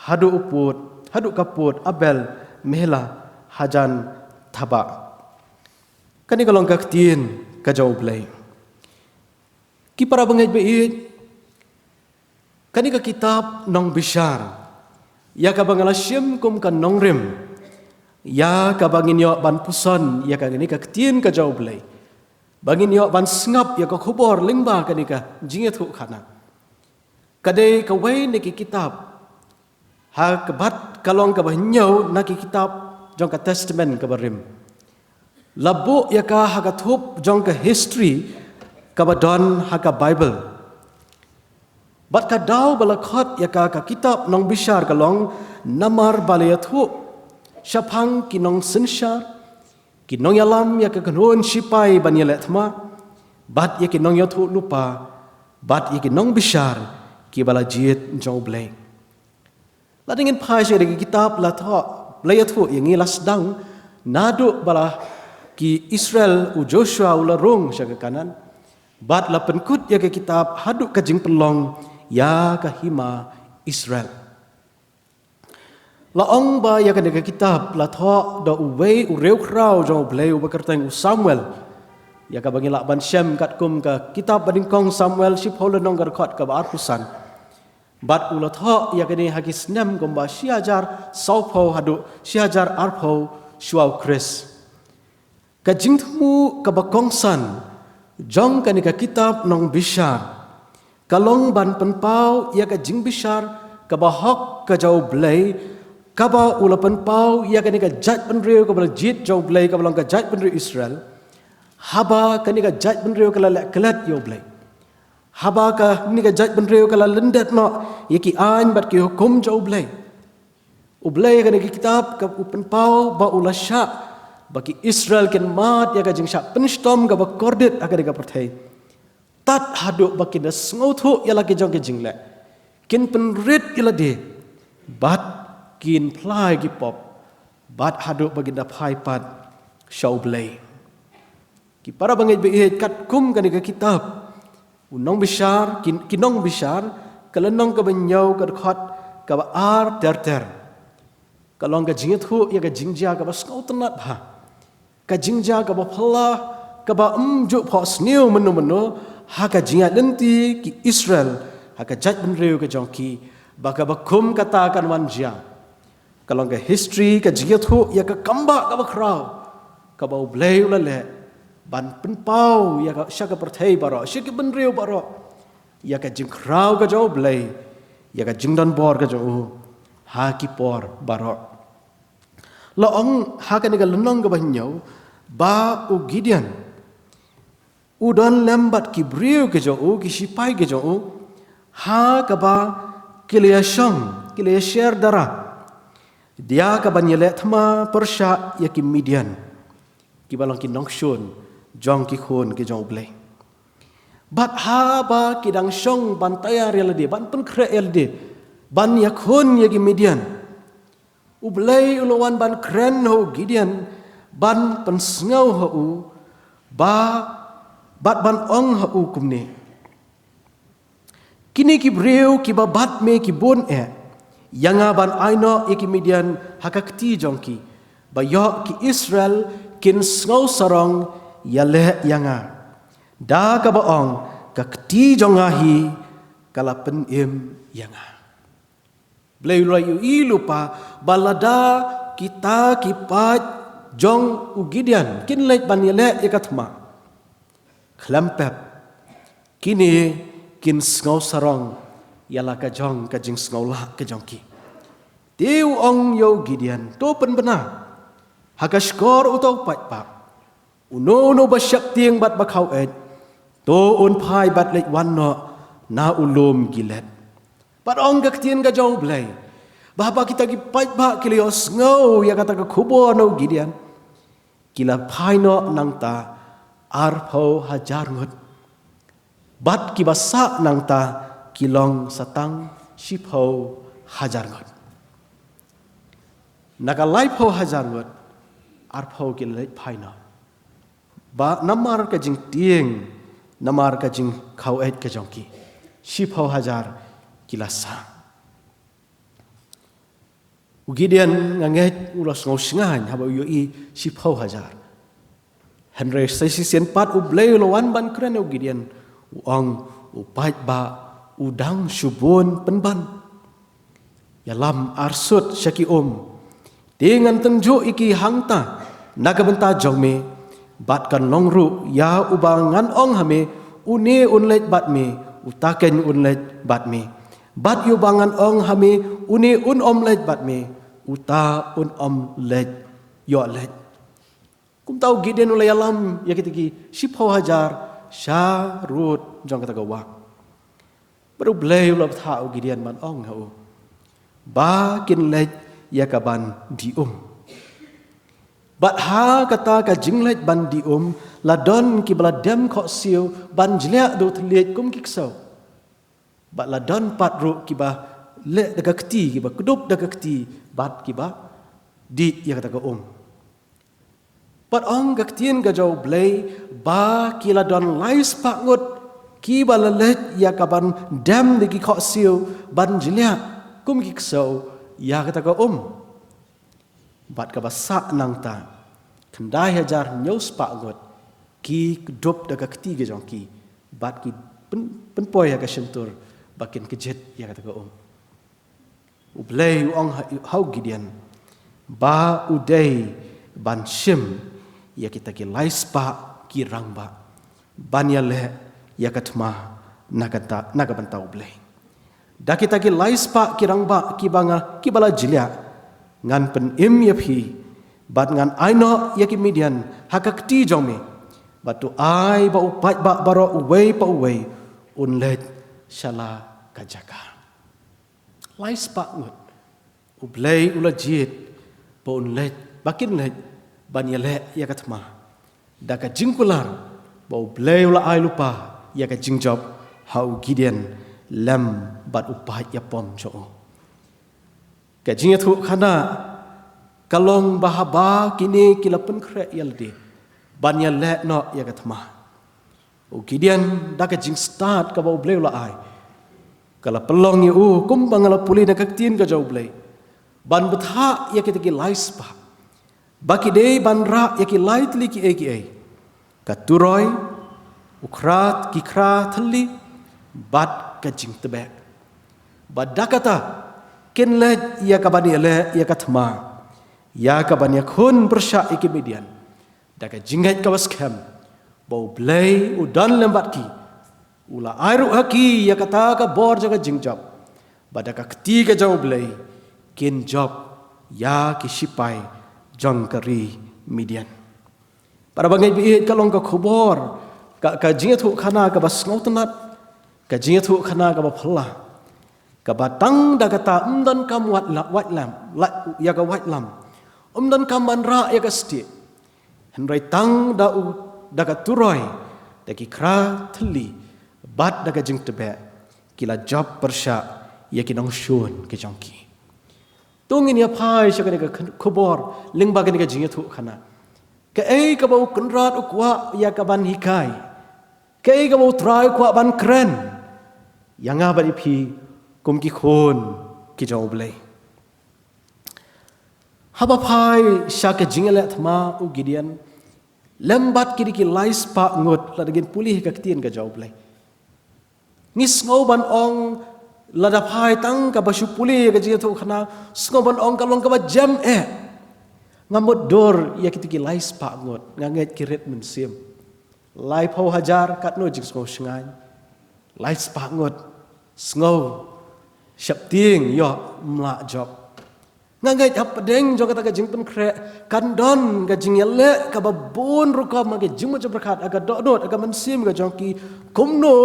haduh u pud haduh ka pud Abel Meholah hajan Thabah. Kane ka long ka ktien ka jong U Blei. Ki para bangeit baieit, kane ka kitab Nongbishar, ïa kaba nga la shim kum ka nongrim ïa kaba ngin ïoh ban puson ïa kane ka ktien ka jong U Blei, ba ngin ïoh ban sngap ïa ka khubor lyngba kane ka jingïathuhkhana. Ka dei kawei na ki kitab, ha kaba ka long kaba hynñiew na ki kitab jong ka Testament kaba rim. La buh ïa ka ha ka thup jong ka history kaba don ha ka Baibl. Bad ka daw ba la khot ïa ka ka kitab Nongbishar ka long namar ba la ïathuh shaphang ki nongsynshar, ki nongïalam ïa ka kynhun shipai ban ïaleh thma, bad ïa ki nongïathuhlypa, bad ïa ki nongbishar kiba la jied jong U Blei. Lada ngin phai sha ka kitab Lathoh, la ïathuh ïa ngi, la sdang naduh ba la ki Israel, u Joshua u la rung sha ka Kanaan, bad la pynkut ïa ka kitab haduh ka jingpynlong ïa ka hima Israel. La ong ba ïa kane ka kitab Lathoh da uwei u riewkhraw jong U Blei uba kyrteng u Samuel, ïa kaba ngi lah ban shem katkum ka kitab Banyngkong Samuel, shiphew lynnong, ka dkhot kaba arphew san. Bad u la thoh ïa kane ha ki snem kumba shi hajar sawphew haduh shi hajar arphew shuwa U Khrist. Ka jingthmu kaba kongsan jong kane ka kitab Nongbishar ka long ban pynpaw ïa ka jingbishar kaba hok ka jong U Blei, kaba u la pynpaw ïa kane ka jaitbynriew kaba la jied jong U Blei, kaba long ka jaitbynriew Israel, haba kane ka jaitbynriew ka la leh klet ïa U Blei, haba kane ka jaitbynriew ka la lyndet noh ïa ki aiñ bad ki hukum jong U Blei. U Blei ha kane ka kitab ka u pynpaw ba u la shah ba ki Israel kin mad ïa ka jingshah pynshitom kaba kordit ha kane ka pyrthei, tad haduh ba kin da sngewthuh ïa la ki jong ki jingleh, kin pynrit ïa lade, bad kin phla ïa ki pop, bad haduh ba kin da phai pat sha U Blei. Ki para bangeit baieit, katkum kane ka kitab u Nongbishar, ki, ki Nongbishar, ka lynnong kaba hynñiew, ka dkhot kaba ar ter ter, ka long ka jingïathuh ïa ka jingjia kaba sngewtynnad bha, ka jingjia kaba phylla, kaba ym ju phohsniew mynno mynno ha ka jingïaid lynti ki Israel ha ka jaitbynriew ka jong ki, ba kaba kum kata kan wan jia. Ka long ka history, ka jingïathuh ïa ka kambah kaba khraw kaba U Blei u la leh ban pynpaw ïa ka, sha ka pyrthei baroh, sha ki bynriew baroh, ïa ka jingkhraw ka jong U Blei, ïa ka jingdonbor ka jong u ha ki por baroh. La ong ha kane ka lynnong kaba hynñiew ba u Gideon u don lem bad ki briew ki jong u, ki shipai ki jong u, ha kaba ki la ïashong, ki la ïasher dara, da kaba ïaleh thma pyrshah ïa ki Midian, kiba long ki nongshun jong ki khun ki jong U Blei. Bad haba ki dang shong ban taiar ïa lade, ban pynkhreh ïa lade ban ïakhun ïa ki Midian, U Blei u la wan ban kren ha u Gideon, ban pynsngew ha u, ba, bad ban ong ha u kumne: Kine ki briew kiba bat me ki bun eh ïa nga ban ai noh ïa ki Midian ha ka kti jong ki, ba ïoh ki Israel kin sngew sarong ïaleh ïa nga, da kaba ong, ka kti jong nga hi ka la pynim ïa nga. Blei u la ïohi lypa ba lada kita ki paid jong u Gideon kin leit ban ïaleh ïa ka thma, khlem pep kine kin sngew sarong ïa la ka jong ka jingsngewlah ka jong ki. Te u ong ïa u Gideon: To pynbna ha ka shkor uto u paidbah, uno uno ba sheptieng bad ba khaweit, to un phai bad leit wan noh na u lum Gilead. Bad ong ka ktien ka jong U Blei ba haba kita ki paidbah ki la ïohsngew ïa kata ka khubor na u Gideon, ki la phai noh nangta arphew hajar ngut, bad kiba sah nangta ki long sa tang shiphew hajar ngut. Na ka laiphew hajar ngut, arphew ki la leit phai noh. Ba namar ka jingtieng, namar ka jingkhaweit ka jong ki, shiphew hajar ki la sah. U Gideon nga ngeit u la sngew shngaiñ haba u ïohi shiphew hajar. Hynrei sa shisien pat U Blei u la wan ban kren ïa u Gideon, u ong, u paidbah u dang shu bun pynban. Ïalam arsut sha ki um. Te ngan tynjuh ïa ki hangta na ka bynta jong me. Bad kan long ruh ïa uba ngan ong ha me, une un leit bad me, uta keiñ un leit bad me. Bad ïa uba ngan ong ha me, une un ym leit bad me, uta un ym leit ïoh leit. Kumta u Gideon u la ïalam ïa kita ki shiphew hajar sharud jong kata ka wah. Bad U Blei u la bthah u Gideon ban ong ha u, ba kin leit ïa ka ban dih um. Bad ha kata ka jingleit ban dih um, la don kiba la dem khohsiew ban jliah da u thylliej kum ki ksew. Bad la don pat ruh kiba leh da ka kti, kiba kdup da ka kti, bad kiba dih ïa kata ka um. Bad ong ka ktien ka jong U Blei, ba ki la don lai spah ngut kiba la leit ïa ka ban dem da ki khohsiew ban jliah kum ki ksew ïa kata ka um. Bad kaba sah nangta, khyndai hajar hynñiew spah ngut ki kdup da ka kti ka jong ki, bad ki pyn-, pynpoi ha ka shyntur ba kin kjit ïa kata ka um. U Blei u ong ha, ha u Gideon, ba u dei ban shim ïa kita ki lai spah ki rangbah ban ïaleh ïa ka thma na ka ta-, na ka bynta U Blei. Da kita ki lai spah ki rangbah kiba nga, kiba la jliah, ngan pynim ïa phi, bad ngan ai noh ïa ki Midian ha ka kti jong me. Bad to ai ba u paidbah baroh uwei pa uwei un leit sha la ka jaka. Lai spah ngut. U Blei u la jied ba un leit, ba kin leit ban ïaleh ïa ka thma. Da ka jingkular ba U Blei u la ai lypa ïa ka jingjop ha u Gideon lem bad u paid ïapom jong u. Ka jingïathuhkhana ka long ba haba kine ki la pynkhreh ïa lade ban ïaleh noh ïa ka thma, u Gideon da ka jingstad kaba U Blei u la ai, ka la pynlong ïa u kumba nga la pule na ka ktien ka jong U Blei, ban bthah ïa kita ki lai spah ba ki dei ban rah ïa ki lai tylli kiei kiei: ka turoi, u khra, ki khra thylli, bad ka jingtbeh. Bad da kata kin leit ïa ka ban ïaleh ïa ka thma, ïa ka ban ïakhun pyrshah ïa ki Midian. Da ka jingngeit kaba skhem ba U Blei u don lem bad ki, u la ai ruh ha ki ïa kata ka bor jong ka jingjop, ba da ka kti ka jong U Blei kin jop ïa ki shipai jong ka ri Midian. Para bangeit ba ïeit, ka long ka khubor, ka, ka jingïathuhkhana kaba sngewtynnat, ka jingïathuhkhana kaba phylla, kaba tang da kata ym donkam wat la, wat lam, la, ïa ka wat lam, ym donkam ban rah ïa ka stieh. Hynrei tang da u, da ka turoi, da ki khra thylli, bad da ka jingtbeh, ki la jop pyrshah ïa ki nongshun ki jong ki. To ngin ïa phai sha kane ka khubor lyngba kane ka jingïathuhkhana. Kaei kaba U Kynrad u kwah ïa ka ban hikai? Kaei kaba U Trai u kwah ban kren ïa nga bad ïa phi kum ki khun ki jong U Blei? Haba phai sha ka jingïaleh thma u Gideon lem bad kine ki lai spah ngut, lada ngin pule ha ka ktien ka jong U Blei, ngi sngew ban ong, lada phai tang kaba shu pule ka jingïathuhkhana, sngew ban ong ka long kaba jem eh. Nga mutdur ïa kito ki lai spah ngut, nga ngeit ki rit mynsiem. Laiphew hajar, katno jingsngew shngaiñ. Lai spah ngut, sngew sheptieng, ïoh, ym lah jop. Nga ngeit hapdeng jong kata ka jingpynkhreh kan don ka jingïaleh kaba bun rukom ha ka jingmut jingpyrkhat, ha ka dohnud, ha ka mynsiem ka jong ki, kumno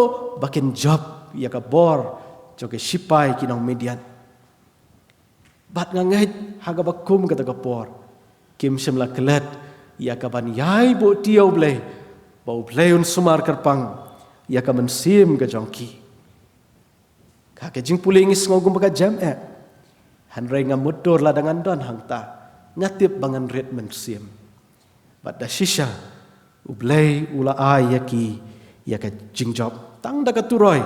ba kin jop ïa ka bor jong ki shipai ki nong Midian. Bad nga ngeit ha kaba kum kata ka por, kim shym la klet ïa ka ban ïai buhti ïa U Blei, ba U Blei un sumar kyrpang ïa ka mynsiem ka jong ki. Ha ka jingpule ngi sngew kumba ka jem eh. Hynrei nga mutdur lada ngan don hangta, nga tip ba ngan rit mynsiem. Bad da shisha, U Blei u la ai ïa ki ïa ka jingjop tang da ka turoi,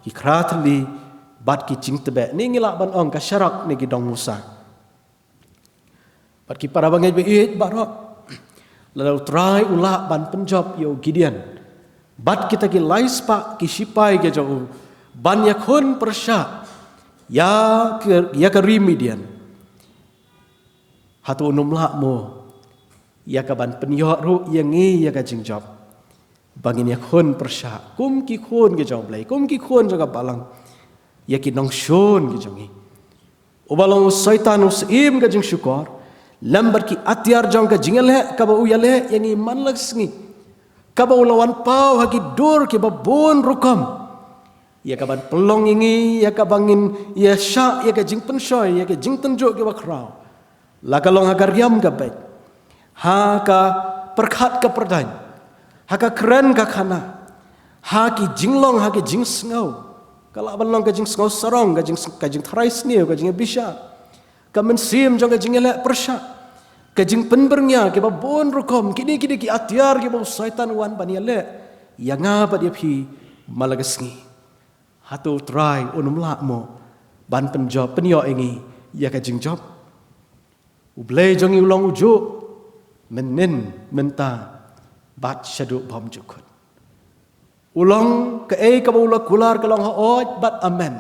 ki khra thylli, bad ki jingtbeh, ne ngi lah ban ong ka sharak ne ki dong musa. Bad ki para bangeit ba ïeit baroh, lada U Trai u lah ban pynjop ïa u Gideon bad kita ki lai spah ki shipai ki jong u ban ïakhun pyrshah ïa ka, ïa ka ri Midian, hato un ym lah mo ïa ka ban pynïoh ruh ïa ngi ïa ka jingjop ba ngin ïakhun pyrshah kum ki khun ki jong U Blei, kum ki khun jong ka balang, ïa ki nongshun ki jong ngi? Uba long u Soitan u syiem ka jingshukor, lem bad ki atiar jong ka jingïaleh kaba u ïaleh ïa ngi man la ka sngi, kaba u la wan paw ha ki dur kiba bun rukom, ïa ka ban pynlong ïa ngi, ïa ka ba ngin ïa shah ïa ka jingpynshoi, ïa ka jingtynjuh kiba khraw, la ka long ha ka riam ka beit, ha ka pyrkhat ka pyrdaiñ, ha ka kren ka khana, ha ki jinglong, ha ki jingsngew, ka lah ban long ka jingsngew sarong, ka jing, ka jingtharai sniew, ka jingbishar, ka mynsiem jong ka jingïaleh pyrshah, ka jingpynbyrngia kiba bun rukom, kine, kine ki atiar kiba u Soitan u wan ban ïaleh ïa nga bad ïa phi man la ka sngi. Hato U Trai un ym lah mo ban pynjop, pynïoh ïa ngi ïa ka jingjop? U Blei jong ngi u long u juh mynhynnin, mynta bad shaduh bymjukut. U long kaei kaba u la kular ka long hooid bad amen,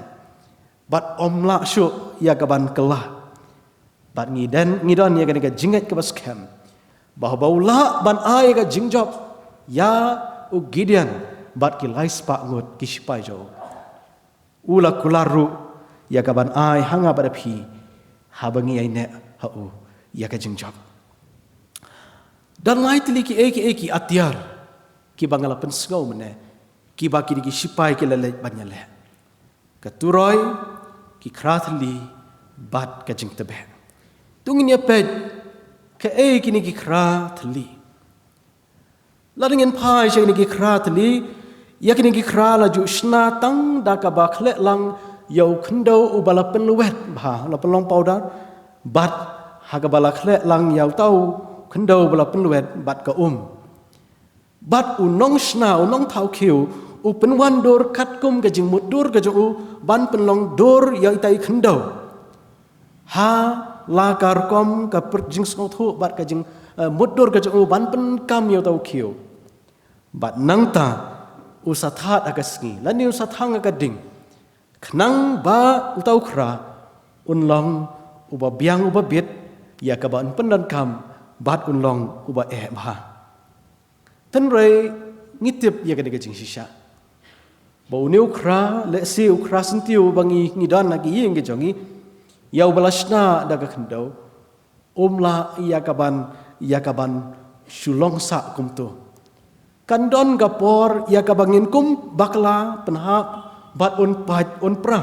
bad ym lah shuh ïa ka ban kylla. Bad ngi don, ngi don ïa kane ka jingngeit kaba skhem ba haba u lah ban ai ïa ka jingjop ïa u Gideon bad ki lai spah ngut ki shipai jong u, u la kular ruh ïa ka ban ai ha nga bad ha phi, haba ngi ïaineh ha u ïa ka jingjop. Don lai tylli kiei kiei ki atiar kiba nga la pynsngew mynne, kiba kine ki shipai ki la leit ban ïaleh. Ka turoi, ki khra thylli, bad ka jingtbeh. To ngin ïa peit kaei kine ki khra thylli. Lada ngin phai sha kine ki khra thylli, ïa kine ki khra la ju shna tang da kaba khleh lang ïa u khyndew uba la pynlwet bha, la pynlong powder, bad ha kaba la khleh lang ïa uta u khyndew uba la pynlwet bad ka um. Bad u nongshna, u nongthaw khiew, u pynwan dur katkum ka jingmutdur ka jong u ban pynlong dur ïa ita i khyndew, ha la ka rukom ka pyrjing sngewthuh bad ka jing, eh, mutdur ka jong u ban pynkam ïa uta u khiew. Bad nangta u sa thad ha ka sngi lane u sa thang ha ka ding, khnang ba uta u khra un long uba biang, uba bit ïa kaba un pyndonkam, bad un long uba eh bha. Hynrei ngi tip ïa kane ka jingshisha ba une u khra, lehse u khra syntiew uba ngi, ngi don ha ki ïing ki jong ngi, ïa uba la shna da ka khyndew, um lah ïa ka ban, ïa ka ban shu long sah kumto. Kan don ka por ïa kaba ngin kum bakla pynhap bad un pait un pra.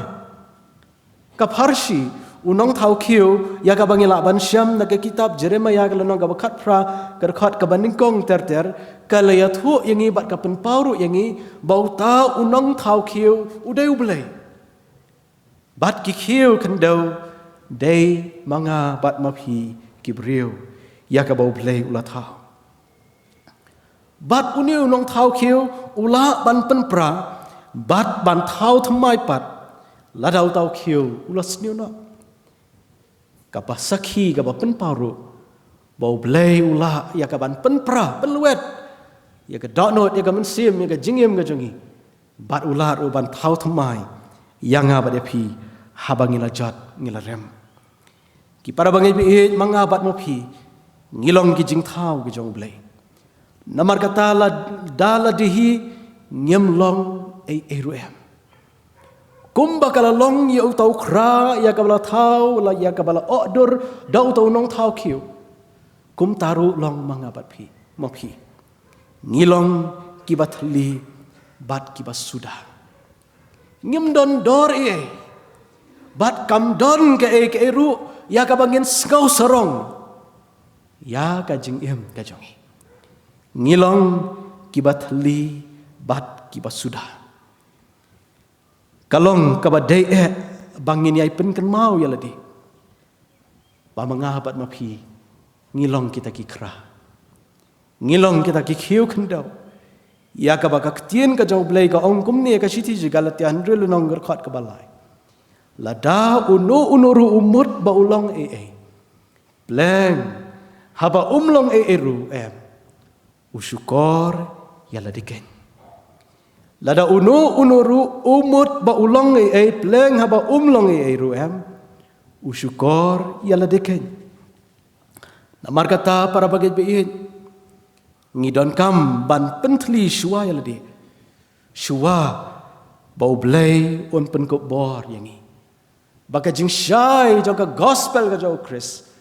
Ka pharshi, u nongthaw khiew, ïa kaba ngi lah ban shem na ka kitab Jeremiah ka lynnong kaba khatphra, ka dkhot kaba nyngkong ter ter, ka la ïathuh ïa ngi bad ka pynpaw ruh ïa ngi ba uta u nongthaw khiew u dei U Blei. Bad ki khiew khyndew dei ma nga bad ma phi ki briew ïa kaba U Blei u la thaw. Bad une u nongthaw khiew u lah ban pynpra bad ban thaw thymmai pat lada uta u khiew u la sniew noh. Kaba sakhi, kaba pynpaw ruh ba U Blei u lah ïa ka ban pynpra, pynlwet ïa ka dohnud, ïa ka mynsiem, ïa ka jingim ka jong ngi. Bad u lah ruh ban thaw thymmai ïa nga bad ïa phi haba ngi la jot, ngi la rem. Ki para bangeit ba ïeit, ma nga bad ma phi ngi long ki jingthaw ki jong U Blei. Namar kata lada la dih hi ngim long ei ei ruh em. Kumba ka la long ïa uta u khra ïa kaba la thaw, la ïa kaba la ohdur da uta u nongthaw khiew, kumta ruh long ma nga bad phi, ma phi. Ngi long kiba thylli bad kiba suda. Ngim don dor ei ei. Bad kam don kaei kaei ruh ïa kaba ngin sngew sarong ïa ka jingim ka jong ngi. Ngi long kiba thylli bad kiba suda. Ka long kaba dei eh ba ngin ïai pynkynmaw ïa lade ba ma nga bad ma phi ngi long kita ki khra. Ngi long kita ki khiew khyndew ïa kaba ka ktien ka jong U Blei ka ong kumne, ka shithi jong ki Galatia hynriew lynnong, ka dkhot kaba lai: Lada uno uno ruh u mut ba u long ei ei, Leng, haba um long ei ei ruh em, u shukor ïa lade keiñ. Lada uno uno ruh u mut ba u long ei ei, pleng haba um long ei ei ruh em, u shukor ïa lade keiñ. Namar kata, para bangeit ba ïeit, ngi donkam ban pynthylli shuwa ïa lade, shuwa ba U Blei un pynkup bor ïa ngi, ba ka jingshai jong ka gospel ka jong U Khrist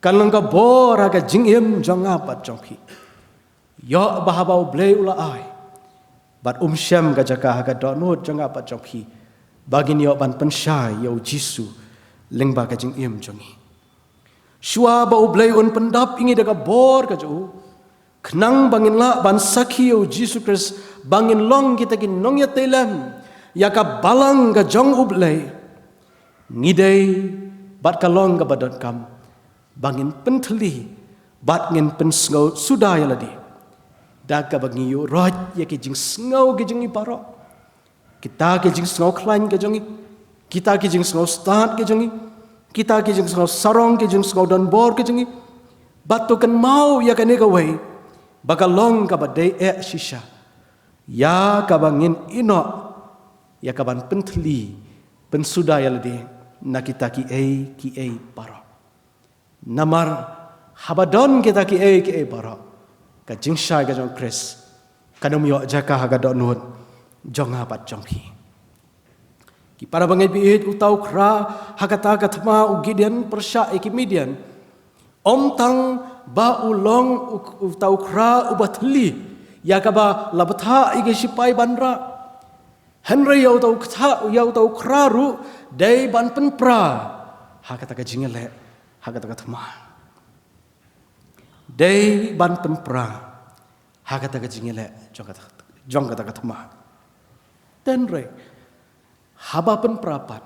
kan long ka bor ha ka jingim jong nga bad jong phi. Ïoh ba haba U Blei u la ai, bad um shem ka jaka ha ka dohnud jong nga bad jong phi, ba ngin ïoh ban pynshai ïa U Jisu lyngba ka jingim jong ngi. Shuwa ba U Blei un pyndap ïa ngi da ka bor ka jong u, khnang ba ngin lah ban sakhi ïa U Jisu Khrist, ba ngin long kita ki nongïatei lem ïa ka balang ka jong U Blei, ngi dei bad ka long kaba donkam ba ngin pynthylli bad ngin pynsngew suda ïa lade da kaba ngi ïuh roit ïa ki jingsngew ki jong ngi baroh, kita ki jingsngew khlaiñ ki jong ngi, kita ki jingsngew stad ki jong ngi, kita ki jingsngew sarong, ki jingsngew donbor ki jong ngi. Bad to kynmaw ïa kane kawei, ba ka long kaba dei eh shisha ïa kaba ngin ïehnoh ïa ka ban pynthylli, pynsuda ïa lade na kita kiei kiei baroh. Namar haba don kita kiei kiei baroh, ka jingshai ka jong U Khrist kan ym ïoh jaka ha ka dohnud jong nga bad jong phi. Ki para bangeit ba ïeit, uta u khra ha kata ka thma u Gideon pyrshah ïa ki Midian, ym tang ba u long u, uta u khra uba thylli ïa kaba la bthah ïa ki shipai ban rah, hynrei ïa uta u kthah, ïa uta u khra ruh dei ban pynpra ha kata ka jingïaleh, ha kata ka thma. Dei ban pynpra ha kata ka jingïaleh jong kata, jong kata ka thma. Hynrei haba pynpra pat,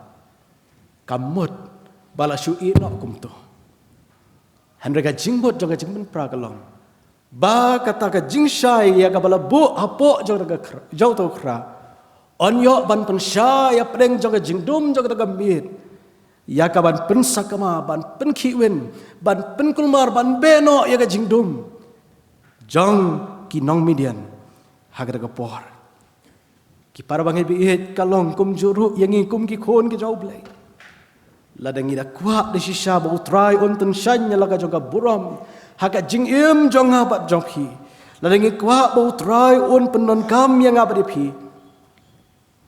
kam mut ba la shu ïehnoh kumto. Hynrei ka jingmut jong ka jingpynpra ka long ba kata ka jingshai ïa kaba la buh hapoh jong kata ka khra, jong uta u khra, yn ïoh ban pynshai ïa pdeng jong ka jingdum jong kata ka miet, ïa ka ban pynsakma, ban pynkhih win, ban pynkulmar, ban beh noh ïa ka jingdum jong ki nong Midian ha kata ka por. Ki para bangeit ba ïeit, ka long kumjuh ruh ïa ngi kum ki khun ki jong U Blei. Lada ngi da kwah da shisha ba U Trai un tyngshaiñ ïa la ka jong ka burom ha ka jingim jong nga bad jong phi, lada ngi kwah ba U Trai un pyndonkam ïa nga bad ïa phi,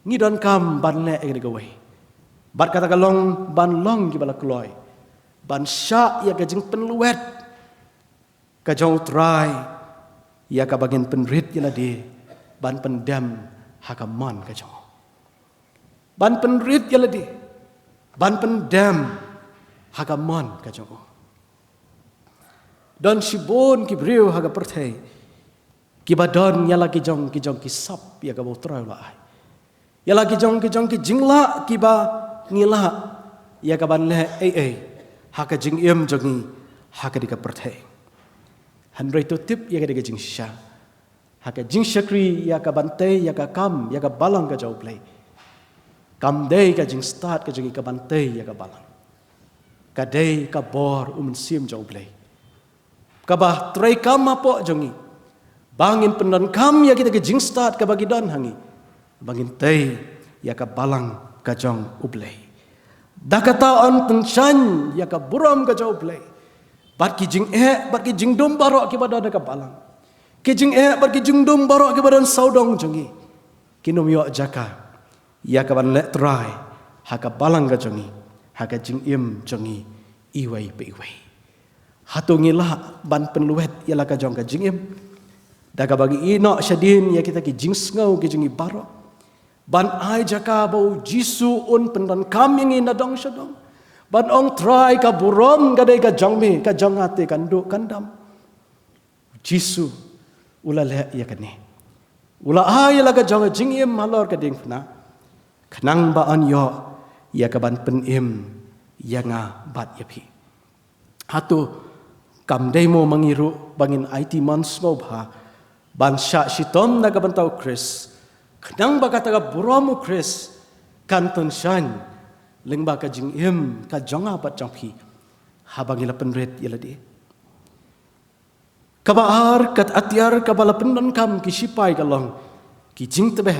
ngi donkam ban leh ïa kane kawei. Bad kata ka long ban long kiba la kloi, ban shah ïa ka jingpynlwet ka jong U Trai ïa kaba ngin pynrit ïa lade ban pyndem ha ka mon ka jong u. Ban pynrit ïa lade ban pyndem ha ka mon ka jong u. Don shibun ki briew ha ka pyrthei kiba don ïa la ki jong ki jong ki sap ïa kaba U Trai u la ai. Ïa la ki jong ki jong ki jinglah kiba ngi lah ïa ka ban leh ei ei ha ka jingim jong ngi ha kane ka pyrthei. Hynrei to tip ïa kane ka jingshisha, ha ka jingshakri ïa ka ban tei ïa ka kam, ïa ka balang ka jong U Blei, kam dei ka jingstad ka jong ngi ka ban tei ïa ka balang. Ka dei ka bor U Mynsiem jong U Blei kaba treikam hapoh jong ngi ba ngin pyndonkam ïa kita ki jingstad kaba ki don ha ngi, ba ngin tei ïa ka balang ka jong U Blei. Da kata yn tyngshaiñ ïa ka burom ka jong U Blei bad ki jingeh bad ki jingdum baroh kiba don ha ka balang. Ki jingeh bad ki jingdum baroh kiba don sawdong jong ngi kin ym ïoh jaka ïa ka ban leh trai ha ka balang ka jong ngi, ha ka jingim jong ngi iwei pa iwei. Hato ngi lah ban pynlwet ïa la ka jong ka jingim da kaba ngi ïehnoh shadien ïa kita ki jingsngew ki jong ngi baroh, ban ai jaka ba U Jisu un pyndonkam ïa ngi na dong sha dong, ban ong, Trai, ka burom ka dei ka jong me, ka jong nga te kan duh kan dam? U Jisu u la leh ïa kane. U la ai ïa la ka jong ka jingim halor ka diengphna, khnang ba yn ïoh ïa ka ban pynim ïa nga bad ïa phi. Hato kam dei mo ma ngi ruh ba ngin aiti mon sngewbha ban shah shitom na ka bynta U Khrist, khnang ba kata ka burom U Khrist kan tyngshaiñ lyngba ka jingim ka jong nga bad jong phi? Haba ngi la pynrit ïa lade. Kaba ar, ka atiar kaba la pyndonkam ki shipai ka long ki jingtbeh.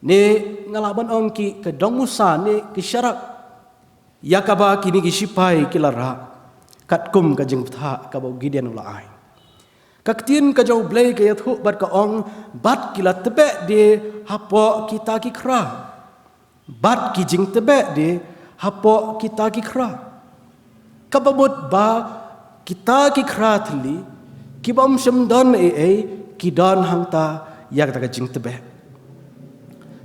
Ne nga lah ban ong ki ka dong musa ne ki sharak ïa kaba kine ki shipai ki la rah, katkum ka jingbthah kaba u Gideon u la ai. Ka ktien ka jong U Blei ka ïathuh bad ka ong, bad ki la tbeh de hapoh kita ki khra. Bad ki jingtbeh de hapoh kita ki khra. Kaba mut ba kita ki khra thylli, ki bym shym don ei ei, ki don hangta ïa kata ka jingtbeh.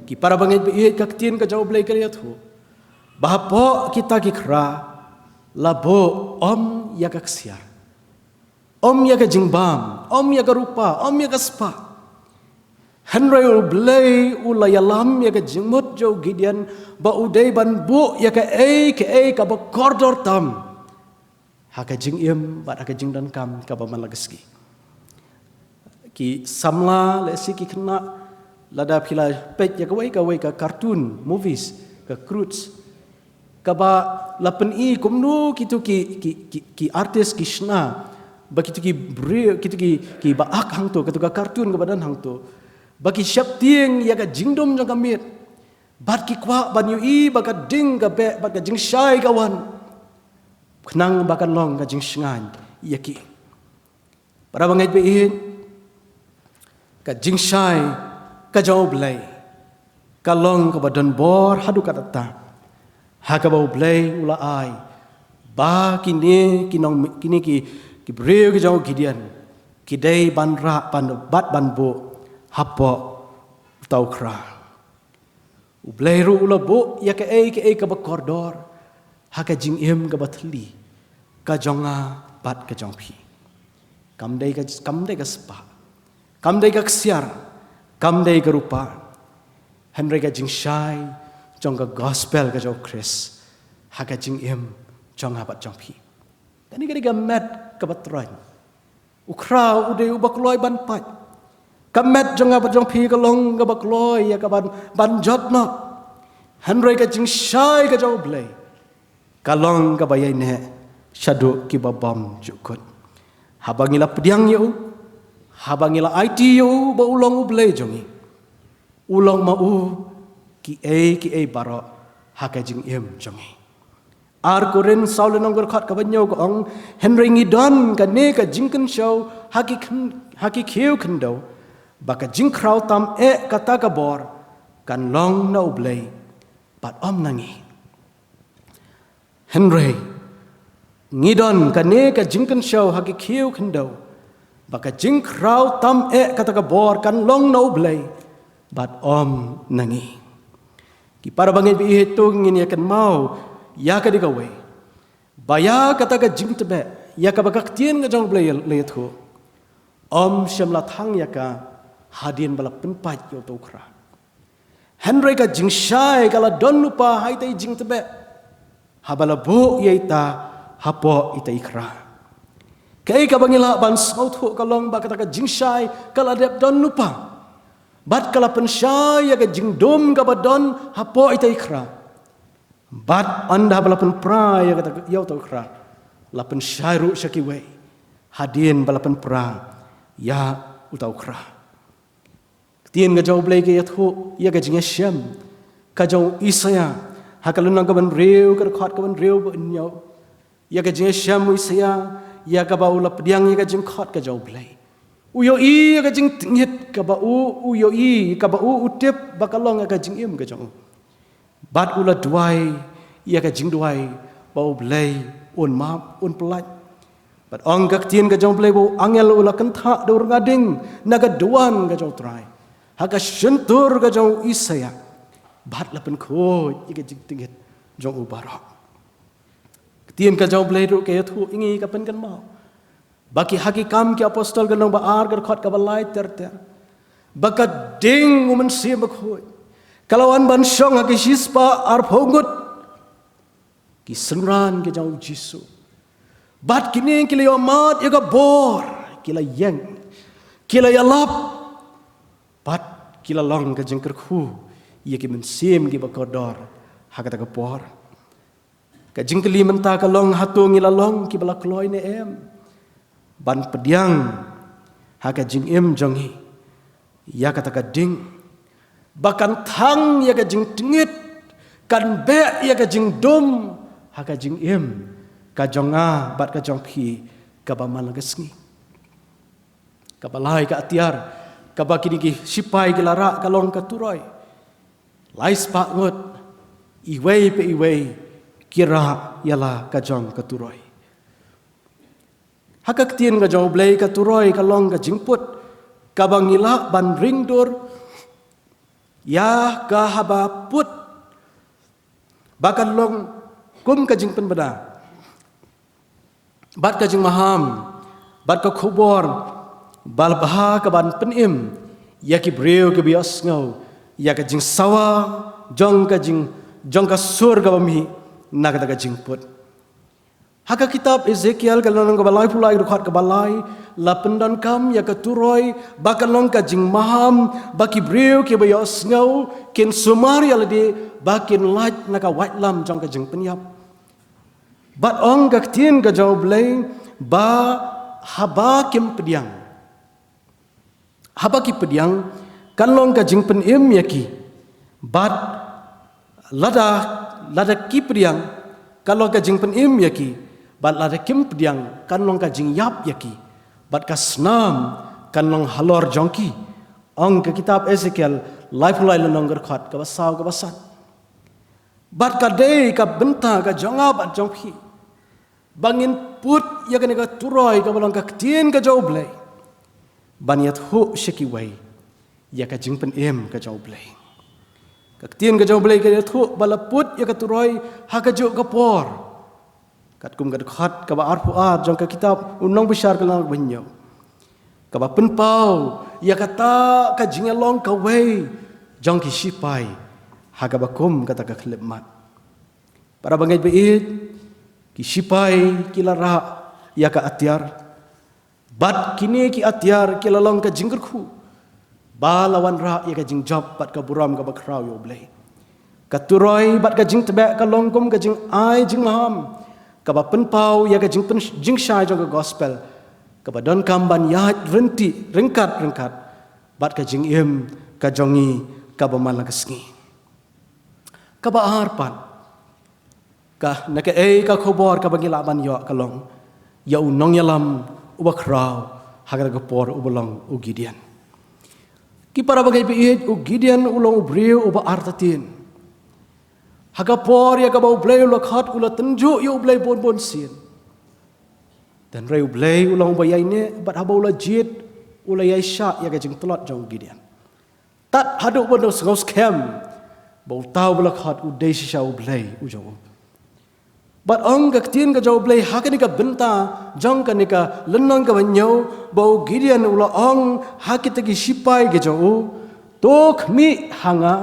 Ki para bangeit baieit, ka ktien ka jong U Blei ka la ïathuh ba hapoh kita ki khra la buh ym ïa ka ksiar, ym ïa ka jingbam, ym ïa ka rupa, ym ïa ka spah. Hynrei U Blei u la ïalam ïa ka jingmut jong u Gideon ba u dei ban buh ïa kaei kaei kaba kordor tam ha ka jingim bad ha ka jingdonkam kaba man la ka sngi. Ki samla lehse ki khynnah, lada phi la peit ïa kawei kawei ka cartoon, movies, ka Croods, kaba la pyni kumno kitu ki, ki, ki, ki artist ki shna ba kitu ki briew, kitu ki, kiba ak hangto, katu ka cartoon kaba don hangto, ba ki sheptieng ïa ka jingdum jong ka miet, bad ki kwah ban ïohi ba ka ding ka beh bad ka jingshai ka wan, khnang ba kan long ka jingshngaiñ ïa ki. Para bangeit baieit, ka jingshai ka jong U Blei ka long kaba don bor haduh katta, ha kaba U Blei u la ai ba kine ki nong, kine ki, ki briew ki jong u Gideon ki dei ban rah, ban, bad ban buh hapoh uta u khra. U Blei ruh u la buh ïa kaei kaei kaba kordor ha ka jingim kaba thylli ka jong nga bad ka jong phi. Kam dei ka, kam dei ka spah, kam dei ka ksiar, kam dei ka rupa, hynrei ka jingshai jong ka gospel ka jong u Khrist ha ka jingim jong nga bad jong phi. Kane ka dei ka met kaba troiñ. U khra u dei uba kloi ban pait. Ka met jong nga bad jong phi ka long kaba kloi ïa ka ban, ban jot noh. Hynrei ka jingshai ka jong U Blei ka long kaba ïaineh shaduh kiba bymjukut. Haba ngi la pdiang ïa u, haba ngi la aiti ïa u ba u long U Blei jong ngi, u long ma u kiei kiei baroh ha ka jingim jong ngi. Ar Korinth saw lynnong, dkhot kaba hynñiew ka ong, hynrei ngi don kane ka jingkynshew ha ki khyn-, ha ki khiew khyndew, ba ka jingkhraw tam eh kata ka bor kan long na U Blei bad ym na ngi. Hynrei ngi don kane ka jingkynshew ha ki khiew khyndew, ba ka jingkhraw tam eh kata ka bor kan long na U Blei bad ym na ngi. Ki para bangeit baieit, to ngin ïa kynmaw ïa ka dei kawei, ba ïa kata ka jingtbeh ïa kaba ka ktien ka jong U Blei la ïathuh, ym shym la thang ïa ka hadien ba la pynpait ïa uta u khra. Hynrei ka jingshai ka la don lypa ha ita i jingtbeh haba la buh ïa ita hapoh ita i khra. Kaei kaba ngi lah ban sngewthuh ka long ba kata ka jingshai ka la dep don lypa, bad ka la pynshai ïa ka jingdum kaba don hapoh ita i khra. Bad ynda ba la pynpra ïa kata, ïa uta u khra, la pynshai ruh sha kiwei hadien ba la pynpra ïa uta u khra. Ktien ka jong U Blei ka ïathuh ïa ka jingïashem ka jong u Isaïah ha ka lynnong kaba hynriew, ka dkhot kaba hynriew bad hynñiew. Ïa ka jingïashem u Isaïah ïa kaba u la pdiang ïa ka jingkhot ka jong U Blei. U ïohi ïa ka jingtngit kaba u, u ïohi kaba u, u tip ba ka long ïa ka jingim ka jong u. Bad u la duwai ïa ka jingduwai ba U Blei un map, un pyllait. Bad ong ka ktien ka jong U Blei ba u angel u la kynthah da u rnga ding na ka duwan ka jong U Trai ha ka shyntur ka jong u Isaïah, bad la pynkhuid ïa ka jingtngit jong u baroh. Ktien ka jong U Blei ruh ka ïathuh ïa ngi, ka pynkynmaw ba ki, ha Ki Kam ki Apostol ka lynnong ba ar, ka dkhot kaba lai ter ter, ba ka ding U Mynsiem Bakhuid ka la wan ban shong ha ki shispah arphew ngut ki synran ki jong U Jisu. Bad kine ki la ïohmad ïa ka bor, ki la ïeng, ki la ïalap, bad ki la long ka jingkyrkhu ïa ki mynsiem kiba kordor ha kata ka por. Ka jingkylli mynta ka long, hato ngi la long kiba la kloi ne em ban pdiang ha ka jingim jong ngi ïa kata ka ding ba kan thang ïa ka jingtngit, kan beh ïa ka jingdum ha ka jingim ka jong nga bad ka jong phi kaba man la ka sngi. Kaba lai ka atiar kaba kine ki sipai ki la rah ka long ka turoi. Lai spah ngut, iwei pa iwei ki rah ïa la ka jong ka turoi. Ha ka ktien ka jong U Blei, ka turoi ka long ka jingput kaba ngi lah ban ring dur ïa ka haba put ba kan long kum ka jingpynbna bad ka jingmaham bad ka khubor ba la bha ka ban pynim ïa ki briew kiba ïohsngew ïa ka jingsawa jong ka jing, jong ka sur kaba mih na kata ka jingput. Ha ka kitab Ezekiel ka lynnong kaba laiphew lai, dkhot kaba lai, la pyndonkam ïa ka turoi ba kan long ka jingmaham ba ki briew kiba ïohsngew kin sumar ïa lade ba kin lait na ka waitlam jong ka jingpynïap. Bad ong ka ktien ka jong U Blei ba haba kim pdiang, haba ki pdiang kan long ka jingpynim ïa ki. Bad lada, lada ki pdiang kan long ka jingpynim ïa ki, bad lada kim pdiang kan long ka jingïap ïa ki, bad ka snam kan long halor jong ki. Ong ka kitab Ezekiel laiphew lai, lynnong, dkhot kaba saw kaba san. Bad ka dei ka bynta ka jong nga bad jong phi ba ngin put ïa kane ka turoi kaba long ka ktien ka jong U Blei ban ïathuh sha kiwei ïa ka jingpynim ka jong U Blei. Ka ktien ka jong U Blei ka ïathuh ba la put ïa ka turoi ha kajuh ka por. Katkum ka dkhot kaba arphew ar jong ka kitab U Nongbishar ka lynnong ba hynñiew, kaba pynpaw ïa kata ka jingïalong kawei jong ki sipai ha kaba kum kata ka khyllipmat. Para bangeit ba ïeit, ki sipai ki la rah ïa ka atiar. Bad kine ki atiar ki la long ka jingkyrkhu ba la wanrah ïa ka jingjop bad ka burom kaba khraw ïa U Blei. Ka turoi bad ka jingtbeh ka long kum ka jingai jingmaham kaba pynpaw ïa ka jingpyn, jingshai jong ka gospel, kaba donkam ban ïaid ryntih ryngkat ryngkat bad ka jingim ka jong ngi kaba man la ka sngi. Kaba ar pat, ka, na kaei ka khubor kaba ngi lah ban ïoh ka long ïa u nongïalam uba khraw ha kata ka por uba long u Gideon. Ki para bangeit ba ïeit, u Gideon u long u briew uba artatien. Ha ka por ïa kaba U Blei u la khot u la tynjuh ïa U Blei bun bun sien. Hynrei U Blei u long uba ïaineh bad haba u la jied u la ïaishah ïa ka jingtlot jong u Gideon. Tad haduh ban u sngewskhem ba uta uba la khot u dei shisha U Blei u jong u. Bad ong ka ktien ka jong U Blei ha kane ka bynta jong kane ka lynnong kaba hynñiew, ba u Gideon u la ong ha kita ki sipai ki jong u, to khmih ha nga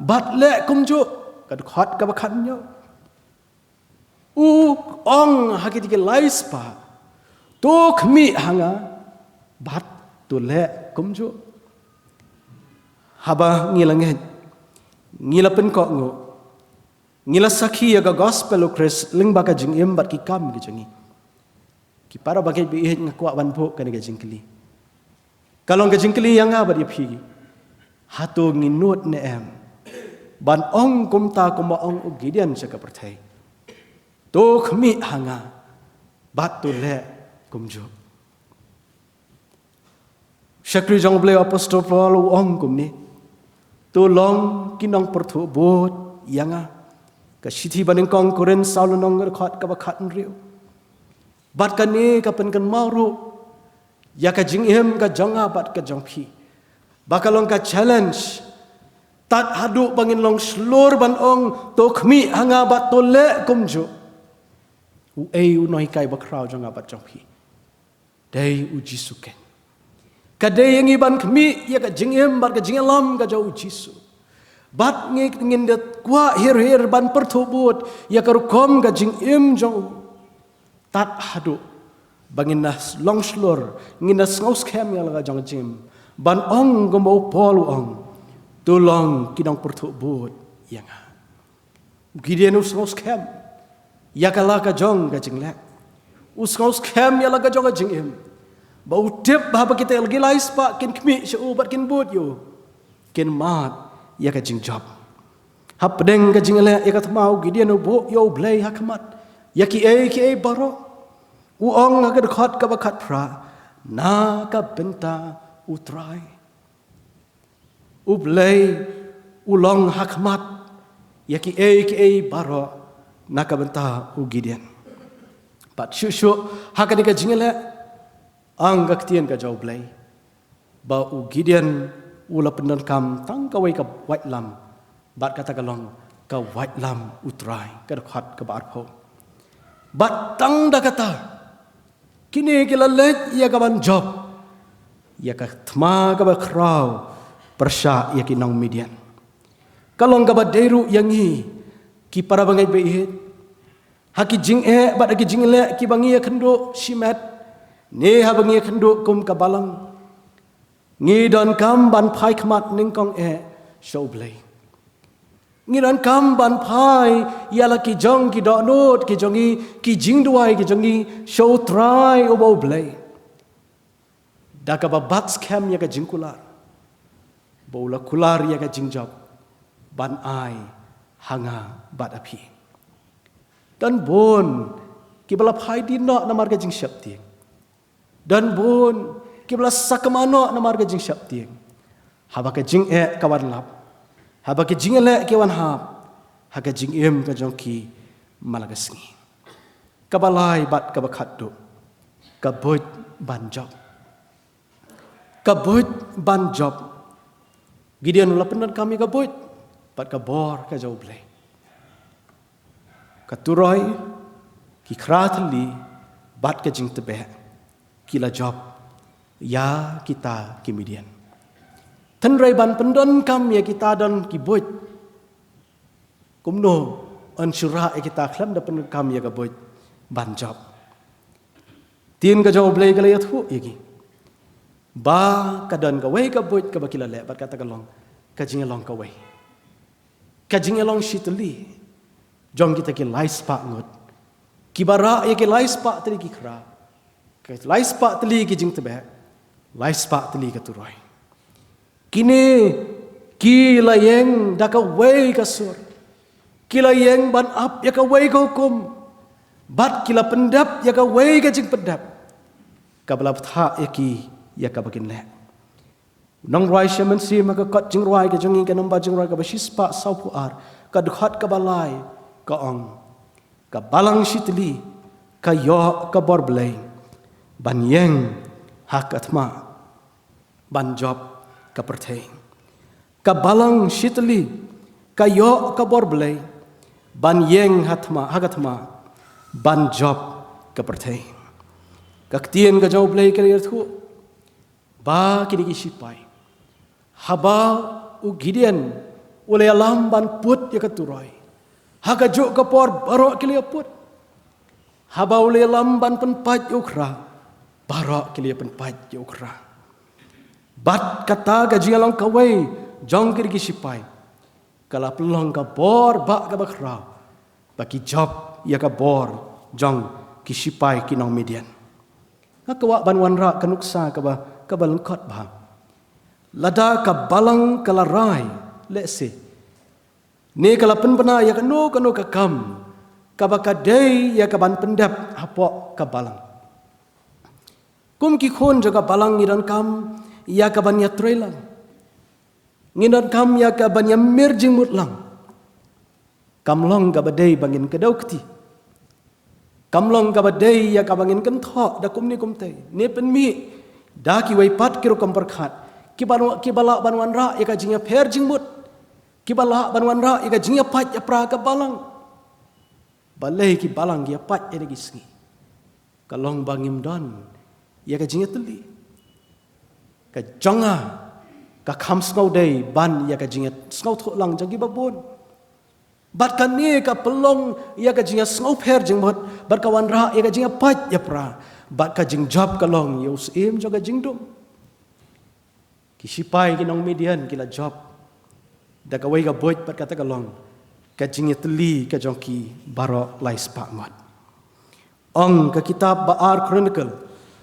bad leh kumjuh. Ka dkhot kaba khathynñiew, u ong ha kita ki lai spah, to khmih ha nga bad to leh kumjuh. Haba ngi la ngeit, ngi la pynkohnguh, ngi la sakhi ïa ka gospel u Khrist lyngba ka jingim bad ki kam ki jong ngi, ki para bangeit ba ïeit, nga kwah ban buh kane ka jingkylli. Ka long ka jingkylli ïa nga bad ïa phi. Hato ngi nud ne em ban ong kumta kumba ong u Gideon sha ka pyrthei, to khmih ha nga bad to leh kumjuh? Shakri jong U Blei, u Apostol Paul u ong kumne, to long ki nongpyrthuh bud ïa nga. Ka shithi banyngkong Korinth saw lynnong, dkhot kaba khathynriew. Bad kane ka pynkynmaw ruh ïa ka jingim ka jong nga bad ka jong phi, ba ka long ka challenge. Tad haduh ba ngin long shlur ban ong to khmih ha nga bad to leh kumjuh, uei u nonghikai bakhraw jong nga bad jong phi? Dei u Jisu keiñ. Ka dei ïa ngi ban khmih ïa ka jingim bad ka jingïalam ka jong u Jisu. Bad ngi, ngin da kwah hir hir ban pyrthuh bud ïa ka rukom ka jingim jong u. Tad haduh ba ngin da long shlur, ngin da sngewskhem ïa la ka jong ka jingim, ban ong kumba u Paul u ong, to long ki nongpyrthuh bud ïa nga. U Gideon u sngewskhem. ïa ka la ka jong ka jingleh. U sngewskhem ïa la ka jong ka jingim. Ba u tip ba haba kita ki lai spah kin khmih sha u bad kin bud ïa u, kin mad ïa ka jingjop. Hapdeng ka jingleh ïa ka thma, u Gideon u buh ïa U Blei ha khmat ïa kiei kiei baroh. U ong ha ka dkhot kaba khatphra, na ka bynta U Trai. U Blei u long ha khmat ïa kiei kiei baroh na ka bynta u Gideon. Bad shuh shuh ha kane ka jingleh, ong ka ktien ka jong U Blei ba u Gideon u la pyndonkam tang kawei ka waitlam, bad kata ka long ka waitlam U Trai, ka dkhot kaba arphew. Bad tang da kata, kine ki la leit ïa ka ban jop ïa ka thma kaba khraw pyrshah ïa ki nong Midian. Ka long kaba dei ruh ïa ngi ki para bangeit ba ïeit, ha ki jingeh bad ha ki jingleh kiba ngi ïakynduh shimet, ne haba ngi ïakynduh kum ka balang, ngi donkam ban phai khmat nyngkong eh sha U Blei. Ngi donkam ban phai ïa la ki jong ki dohnud ki jong ngi, ki jingduwai ki jong ngi sha U Trai uba U Blei. Da kaba bat skhem ïa ka jingkular, ba u la kular ïa ka jingjop ban ai ha nga bad ha phi. Don bun kiba la phai dien noh namar ka jingsheptieng. Don bun kiba la sakma noh namar ka jingsheptieng. Haba ka jingeh ka wan lap, haba ka jingleh ka wan hap ha ka jingim ka jong ki man la ka sngi. Kaba lai bad kaba khatduh, ka buit ban jop. Ka buit ban jop. Gideon u la pyndonkam ïa ka buit bad ka bor ka jong U Blei. Ka turoi, ki khra thylli bad ka jingtbeh ki la jop ïa kita ki Midian. Hynrei ban pyndonkam ïa kita don ki buit. Kumno yn shu rah ïa kita khlem da pyndonkam ïa ka buit ban jop? Ktien ka jong U Blei ka la ïathuh ïa ki ba ka don kawei ka buit kaba ki la leh, bad kata ka long ka jingïalong kawei, ka jingïalong shitylli jong kita ki lai spah ngut kiba rah ïa ki lai spah tylli ki khra, ki lai spah tylli ki jingtbeh, lai spah tylli ka turoi. Kine ki la ïeng da kawei ka sur, ki la ïeng ban ap ïa kawei ka hukum, bad ki la pyndep ïa kawei ka jingpyndep kaba la bthah ïa ki ïa kaba kin leh. Nongrwai Shem Mynsiem ha ka kot jingrwai ka jong ngi, ka nombar jingrwai kaba shispah sawphew ar, ka dkhot kaba lai, ka ong, ka balang shitylli ka ïoh ka bor Blei ban ïeng ha ka thma ban jop ka pyrthei. Ka balang shitylli ka ïoh ka bor Blei ban ïeng ha thma, ha ka thma ban jop ka pyrthei. Ka ktien ka jong U Blei ka la ïathuh ba kine ki sipai, haba u Gideon u la ïalam ban put ïa ka turoi, ha kajuh ka por baroh ki la ïaput. Haba u la ïalam ban pynpait ïa u khra, baroh ki la ïapynpait ïa u khra. Bad kata ka jingïalong kawei jong kine ki sipai ka la pynlong ka bor bah kaba khraw, ba ki jop ïa ka bor jong ki sipai ki nong Midian. Nga kwah ban wanrah ka nuksa kaba, kaba lyngkot bha. Lada ka balang ka la rai, lehse, ne ka la pynbna ïa kano kano ka kam kaba ka dei ïa ka ban pyndep hapoh ka balang. Kum ki khun jong ka balang ngi donkam ïa ka ban ïatreilang. Ngi donkam ïa ka ban ïamir jingmut lang. Kam long kaba dei ba ngin kdew kti. Kam long kaba dei ïa kaba ngin kynthoh da kumne kumtei, ne pynmih da kiwei pat ki rukom pyrkhat kiba, kiba lah ban wanrah ïa ka jingïapher jingmut, kiba lah ban wanrah ïa ka jingïapait ïapra ka balang. Balei ki balang ki ïapait ïa kine ki sngi? Ka long ba ngim don ïa ka jingïatylli. Ka jong nga ka kham sngew dei ban ïa ka jingïasngewthuh lang jong kiba bun. Bad kane ka pynlong ïa ka jingïasngewpher jingmut, bad ka wanrah ïa ka jingïapait ïapra, bad ka jingjop ka long ïa u syiem jong ka jingdum. Ki sipai ki nong Midian ki la jop da kawei ka buit, bad kata ka long Ka jingïatylli ka jong ki baroh lai spah ngut. Ong ka kitab ba ar Chronicle,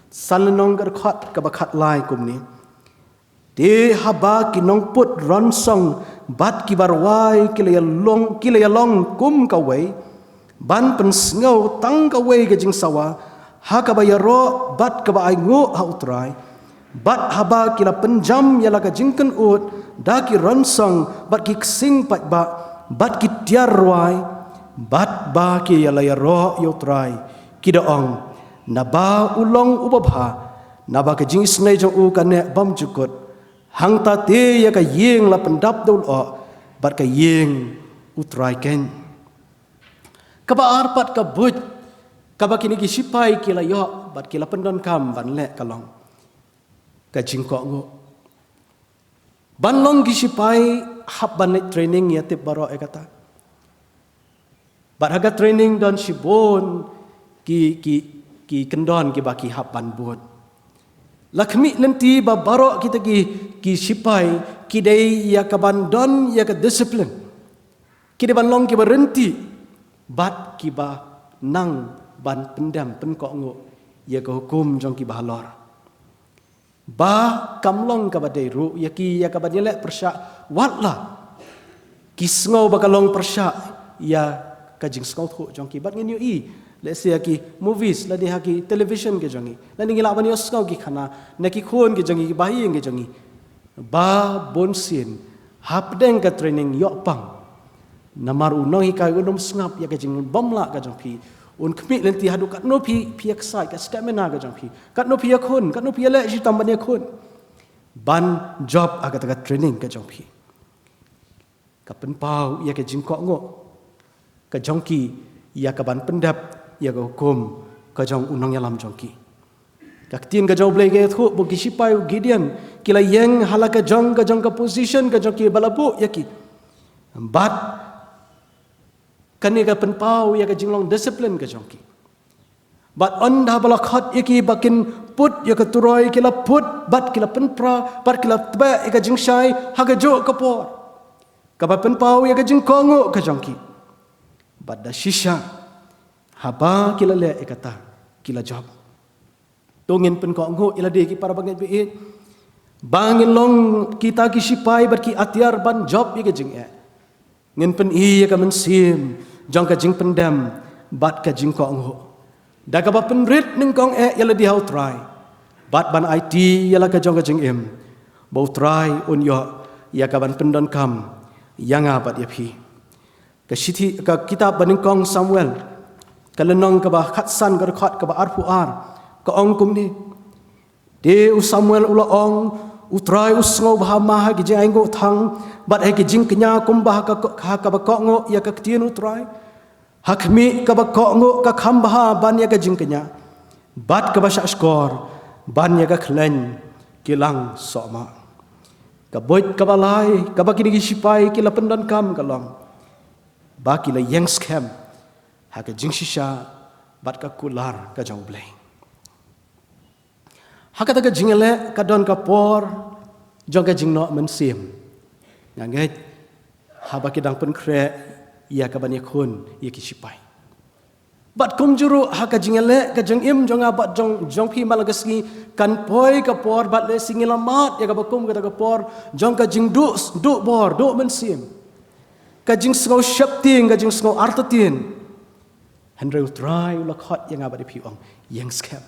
san lynnong ka dkhot kaba khatlai kumne: Te haba ki nongput ronsong bad ki barwai ki la ïalong, ki la ïalong kum kawei, ban pynsngew tang kawei ka jingsawa ha kaba ïaroh bad kaba ainguh ha U Trai, bad haba ki la pynjam ïa la ka jingkynnoh da ki ronsong bad ki ksing paidbah bad ki tiar rwai, bad ba ki la ïaroh ïa U Trai, ki da ong, naba u long uba bha, naba ka jingisynei jong u ka neh bymjukut. Hangta te ïa ka ïing la pyndap da u lyoh, bad ka ïing U Trai keiñ. Kaba ar pat ka buit kaba kine ki shipai ki la ïoh bad ki la pyndonkam ban leh ka long ka jingkohnguh. Ban long ki shipai hap ban leit training, ïa tip baroh ïa kata. Bad ha ka training don shibun ki, ki, ki kyndon kiba ki hap ban bud. La khmih lynti ba baroh kita ki, ki shipai ki dei ïa ka ban don ïa ka discipline. Ki dei ban long kiba ryntih bad kiba nang ban pyndem pynkohnguh ïa ka hukum jong kiba halor. Ba kam long kaba dei ruh ïa ki ïa kaba ïaleh pyrshah, wat la ki sngew ba ka long pyrshah ïa ka jingsngewthuh jong ki. Bad ngin ïohi, let's say, ha ki movies, lane ha ki television ki jong ngi, lane ngi lah ban ïohsngew ki khana na ki khun ki jong ngi, ki bahaïing ki jong ngi, ba bunsien hapdeng ka training ïoh pang. Namar u nonghikai un ym sngap ïa ka jingbymlah ka jong phi. Un khmih lynti haduh katno phi, phi ïa ksai, ka stamina ka jong phi, katno phi ïakhun, katno phi ïaleh shitom ban ïakhun, ban jop ha kata ka training ka jong phi. Ka pynpaw ïa ka jingkohnguh ka jong ki ïa ka ban pyndep ïa ka hukum ka jong u nongïalam jong ki. Ka ktien ka jong U Blei ka ïathuh ba ki shipai u Gideon ki la ïeng ha la ka jong, ka jong ka position ka jong ki ba la buh ïa ki. Bad kane ka pynpaw ïa ka jinglong discipline ka jong ki. Bad ynda ba la khot ïa ki ba kin put ïa ka turoi, ki la put bad ki la pynpra bad ki la tbeh ïa ka jingshai ha kajuh ka por, kaba pynpaw ïa ka jingkohnguh ka jong ki. Bad da shisha, haba ki la leh ïa kata, ki la jop. To ngin pynkohnguh ïa lade, ki para bangeit ba ïeit, ba ngin long kita ki shipai bad ki atiar ban jop ïa ka jingeh. Ngin pyni ïa ka mynsiem jong ka jingpyndem bad ka jingkohnguh da kaba pynrit nyngkong eh ïa lade ha U Trai, bad ban aiti ïa la ka jong ka jingim, ba U Trai un ïoh ïa ka ban pyndonkam ïa nga bad ïa phi. Ka shithi, ka kitab ba nyngkong Samuel, ka lynnong kaba khatsan, ka dkhot kaba arphew ar, ka ong kumne: Te u Samuel u la ong, U Trai u sngewbha ma ha ki jingainguh thang bad ha ki jingkñia, kumba ha ka, ha kaba kohnguh ïa ka ktien U Trai. Ha khmih, kaba kohnguh ka kham bha ban ïa ka jingkñia, bad kaba shahshkor ban ïa ka khleiñ ki lang sohmoh. Ka buit kaba lai kaba kine ki shipai ki la pyndonkam ka long ba ki la ïeng skhem ha ka jingshisha bad ka kular ka jong U Blei. Ha kata ka jingïaleh ka don ka por jong ka jingnoh mynsiem. Nga ngeit haba ki dang pynkhreh ïa ka ban ïakhun ïa ki shipai. Bad kumjuh ruh ha ka jingïaleh ka jingim jong nga bad jong, jong phi man la ka sngi, kan poi ka por bad lehse ngi la mad ïa kaba kum kata ka por jong ka jingduh, duh bor, duh mynsiem, ka jingsngew sheptieng, ka jingsngew artatien. Hynrei U Trai u la khot ïa nga bad ïa phi, u ong, ïeng skhem.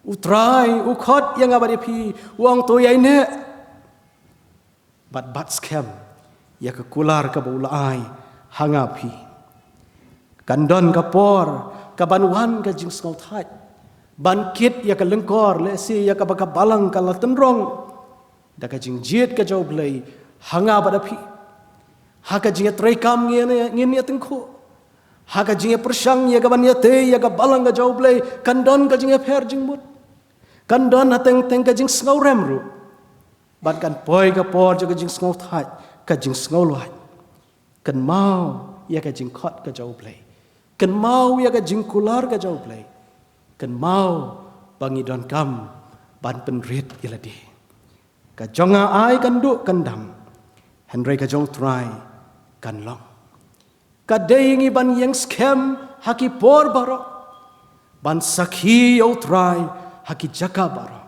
U Trai u khot ïa nga bad ïa phi, u ong, to ïaineh bad bat skhem ïa ka kular kaba u la ai ha nga phi. Kan don ka por kaban wan ka jingsngewthait ban kit ïa ka lyngkor, lehse ïa kaba ka balang ka la tynrong da ka jingjied ka jong U Blei ha nga bad ha phi. Ha ka jingïatreikam ngin, ngin ïatyngkhuh. Ha ka jingïapyrshang ïa kaban ïatei ïa ka balang ka jong U Blei, kan don ka jingïapher jingmut. Kan don ha teng teng ka jingsngewrem ruh. Bad kan poi ka por jong ka jingsngewthait, ka jingsngewlwait. Kynmaw ïa ka jingkhot ka jong U Blei. Kynmaw ïa ka jingkular ka jong U Blei. Kynmaw ba ngi donkam ban pynrit ïa lade. Ka jong nga ai kan duh kan dam, hynrei ka jong U Trai kan long. Ka dei ïa ngi ban ïeng skhem ha ki por baroh, ban sakhi ïa U Trai ha ki jaka baroh,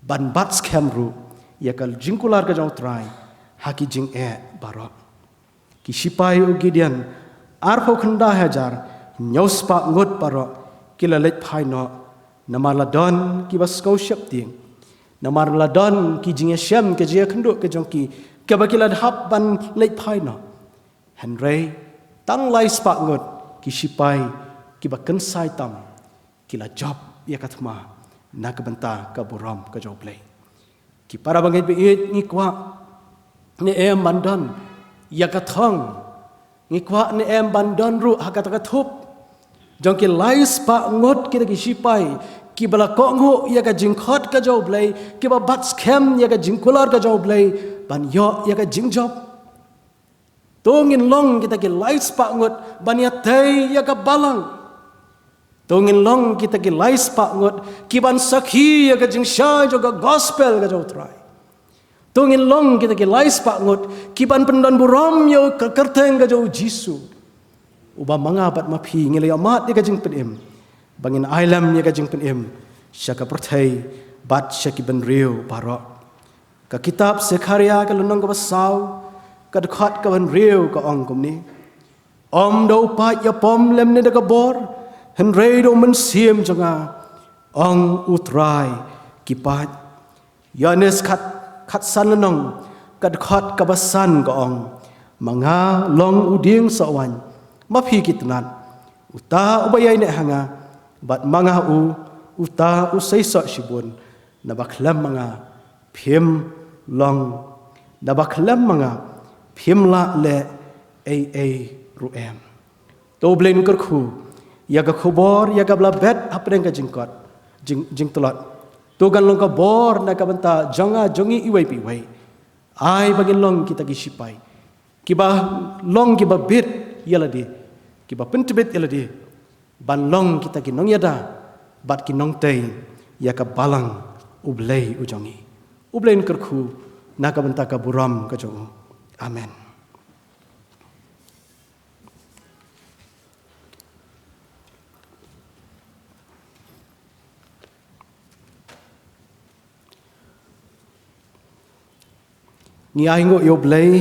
ban bat skhem ruh ïa ka jingkular ka jong U Trai ha ki jingeh baroh. Ki shipai u Gideon, arphew khyndai hajar hynñiew spah ngut baroh ki la leit phai noh, namar la don kiba sngew sheptieng, namar la don ki jingïashem, ki jingïakynduh ki jong ki, kaba ki la hap ban leit phai noh. Hynrei tang lai spah ngut ki shipai kiba kynsai tam ki la jop ïa ka thma na ka bynta ka burom ka jong U Blei. Ki para bangeit ba ïeit, ngi kwah ne em ban don ïa ka thong, ngi kwah ne em ban don ruh ha kata ka thup jong ki lai spah ngut kita ki shipai kiba la kohnguh ïa ka jingkhot ka jong U Blei, kiba bat skhem ïa ka jingkular ka jong U Blei ban ïoh ïa ka jingjop. To ngin long kita ki lai spah ngut ban ïatei ïa ka balang. To ngin long kita ki lai spah ngut ki ban sakhi ïa ka jingshai jong ka gospel ka jong U Trai. To ngin long kita ki lai spah ngut ki ban pyndon burom ïa ka kyrteng ka jong U Jisu. Uba ma nga bad ma phi ngi la ïoh mad ïa ka jingpynim ba ngin ai lem ïa ka jingpynim sha ka pyrthei bad sha ki bynriew baroh. Ka kitab Sekharia ka lynnong kaba saw, ka dkhot kaba hynriew ka ong kumne: Ym da u paid ïapom lymne da ka bor, hynrei da U Mynsiem jong nga, ong U Trai ki paid. Ïoannis khat, khatsan lynnong, ka dkhot kaba san ka ong: Ma nga long u dieng soh waiñ, ma phi ki tnat. Uta uba ïaineh ha nga bad ma nga ha u, uta u sei soh shibun. Naba khlem ma nga phim long, naba khlem ma nga phim lah leh ei ei ruh em. To U Blei un kyrkhu ïa ka khubor ïa kaba la bet hapdeng ka jingkot, jing, jingtlot. To kan long ka bor na ka bynta jong nga jong ngi iwei pa iwei. Ai ba ngin long kita ki shipai kiba long kiba bit ïa lade, kiba pyntbit ïa lade ban long kita ki nongïada bad ki nongtei ïa ka balang U Blei u jong ngi. U Blei un kyrkhu na ka bynta ka burom ka jong u. Amen. Ngi ai nguh ïa U Blei,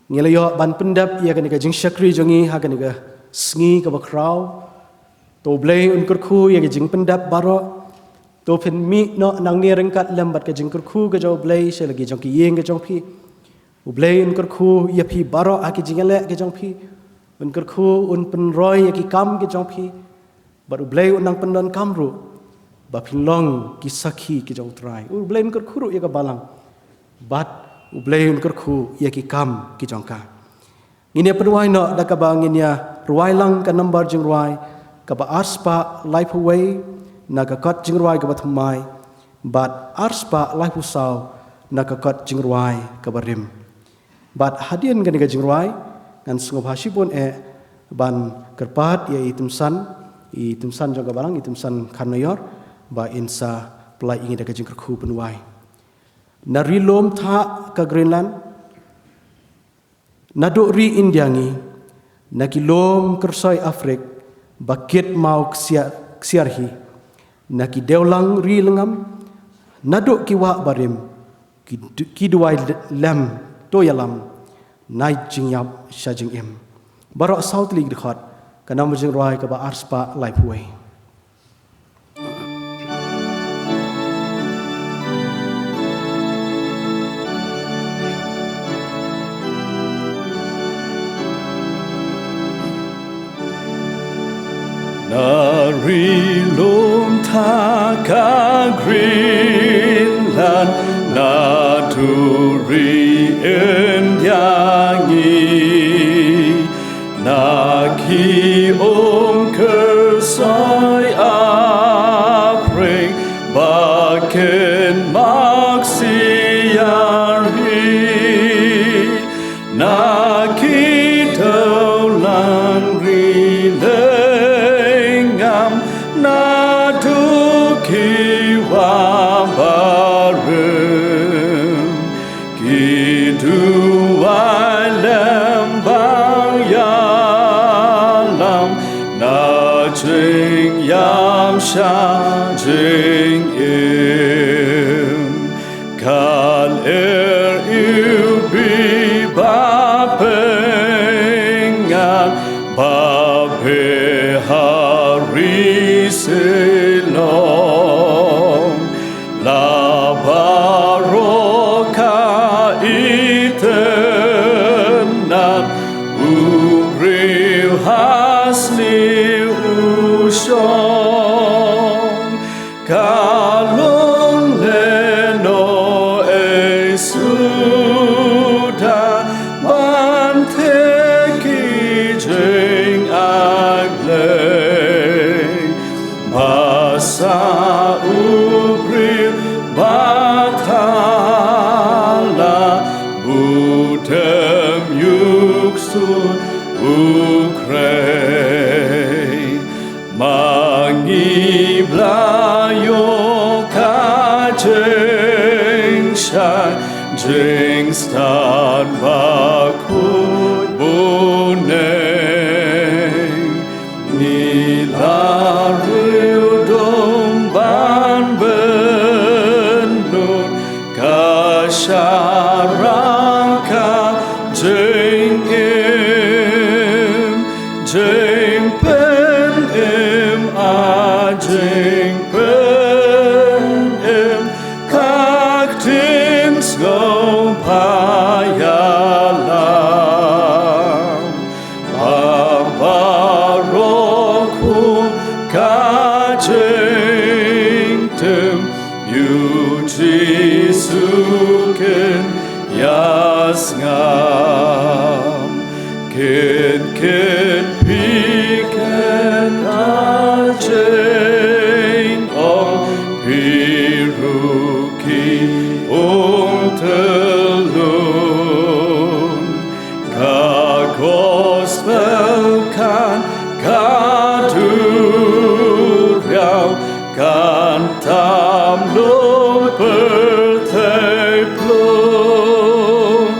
ngi la ïoh ban pyndep ïa kane ka jingshakri jong ngi ha kane ka sngi kaba khraw. To U Blei un kyrkhu ïa ka jingpyndep baroh. To phin mih noh nangne ryngkat lem bad ka jingkyrkhu ka jong U Blei sha la ki jong ki ïing ka jong phi. U Blei un kyrkhu ïa phi baroh ha ki jingïaleh ka jong phi. Un kyrkhu, un pynroi ïa ki kam ka jong phi. Bad U Blei un nang pyndonkam ruh ba phin long ki sakhi ki jong U Trai. U Blei un kyrkhu ruh ïa ka balang bad U Blei un kyrkhu ïa ki kam ki jong ka. Ngin ïa pynrwai noh da kaba ngin ïa rwai lang ka nambar jingrwai kaba arspah laiphew wei na ka kot jingrwai kaba thymmai bad arspah laiphew saw na ka kot jingrwai kaba rim. Bad hadien kane ka jingrwai ngan sngewbha shibun eh ban kyrpad ïa i Tymsan, i Tymsan jong ka balang, i Tymsan Kharnaior, ba in sa pynlait ïa ngi da ka jingkyrkhu pynrwai. Na ri lum thah ka Greenland, naduh ri India ngi, na ki lum kyrsoi Afrik ba kit maw ksiar, ksiar hi, na ki dewlang ri lyngngam, naduh ki wah barim, ki, ki duwai lem to ïalam na jingïap sha jingim. Baroh saw tylli ki dkhot, ka nambar jingrwai kaba arspah laiphew wei. Na ri lum thah ka Greenland, naduh ri India ngi, na ki um kyrsoi Afrik ba kit maw ksiar hi, na ki dewlang ri lyngngam, naduh ki wah barim, ki du jingim. Kan er iwbih ba pyngan ba beh ha ri Shilom. La baroh ka itynnad, u briew ha sniew u shong. Ka long lehnohei suda ban theh ki jingai blei. Ba sah u briew ba thala, bun ym ïoh ksuid u khrei. Ma ngi la ïoh ka jingshai jingstad bakhuid bun eh. Ngi la riewdum ban bynnud ka sharai ka jingim, jingpynim, a jingpynim, ka ktien sngewbha ïalam. Ba baroh kum ka jingtim, ïa u Jisu kin ïasngap. Kin, kin phi kin, a jingong phi ruh ki ong tylluid. Ka gospel kan, ka duriaw kan tam lum pyrthei plung.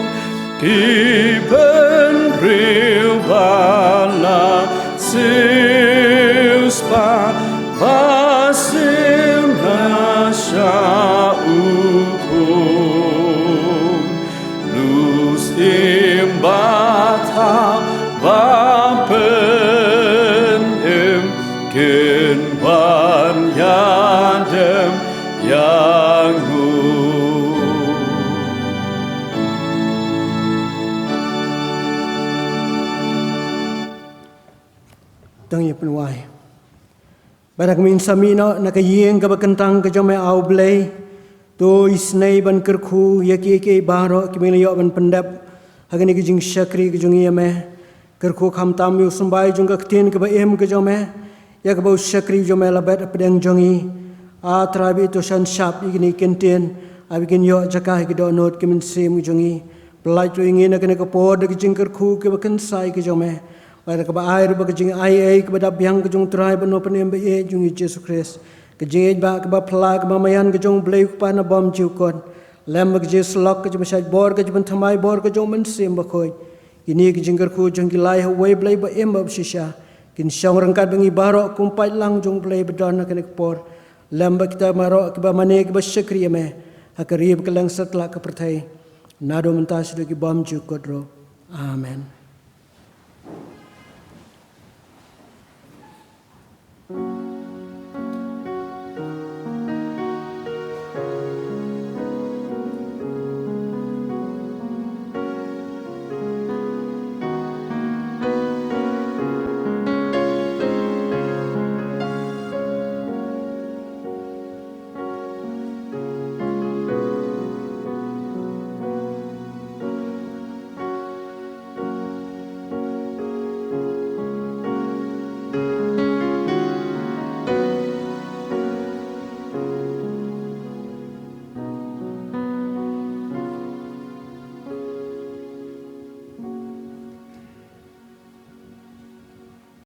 Ki bynriew ba la siewspah, ba siew na sha u khun. Lus im ba thaw ba pynim, kin wan ïadem ïa ngi. To ngin pynwai. Bad ha kaba ngin sa mih noh na ka ïing kaba kyntang ka jong me, A U Blei, to isynei ban kyrkhu ïa kiei kiei baroh kiba ngi la ïoh ban pyndep ha kane ka jingshakri ka jong ngi ïa me. Kyrkhu khamtam ïa u symbai jong ka ktien kaba im ka jong me, ïa kaba u shakri jong me la bet hapdeng jong ngi. A Trai, bad to shan shap ïa kine ki ktien, ba kin ïoh jaka ha ki dohnud ki mynsiem ki jong ngi. Pyllait ruh ïa ngi na kane ka por da ka jingkyrkhu kaba kynsai ka jong me, bad kaba ai ruh ba ka jingaiei kaba dap biang ka jong u Trai bad u Nongpynim ba ïeit jong ngi Jisu Khrist, ka jingïeit ba kaba phylla kaba maïan ka jong U Blei U Kpa na bymjukut, lem bad ka jingïasyllok, ka jingpynshait bor, ka jingpynthymmai bor ka jong U Mynsiem Bakhuid. Kine ki jingkyrkhu jong ngi la ai ha uwei U Blei ba im bad ba shisha, kin shong ryngkat bad ngi baroh kum paidlang jong U Blei ba don ha kane ka por, lem bad kita baroh kiba mane kiba shakri ïa me ha ka ri bad kylleng satlak ka pyrthei, naduh mynta shaduh ki bymjukut ruh. Amen.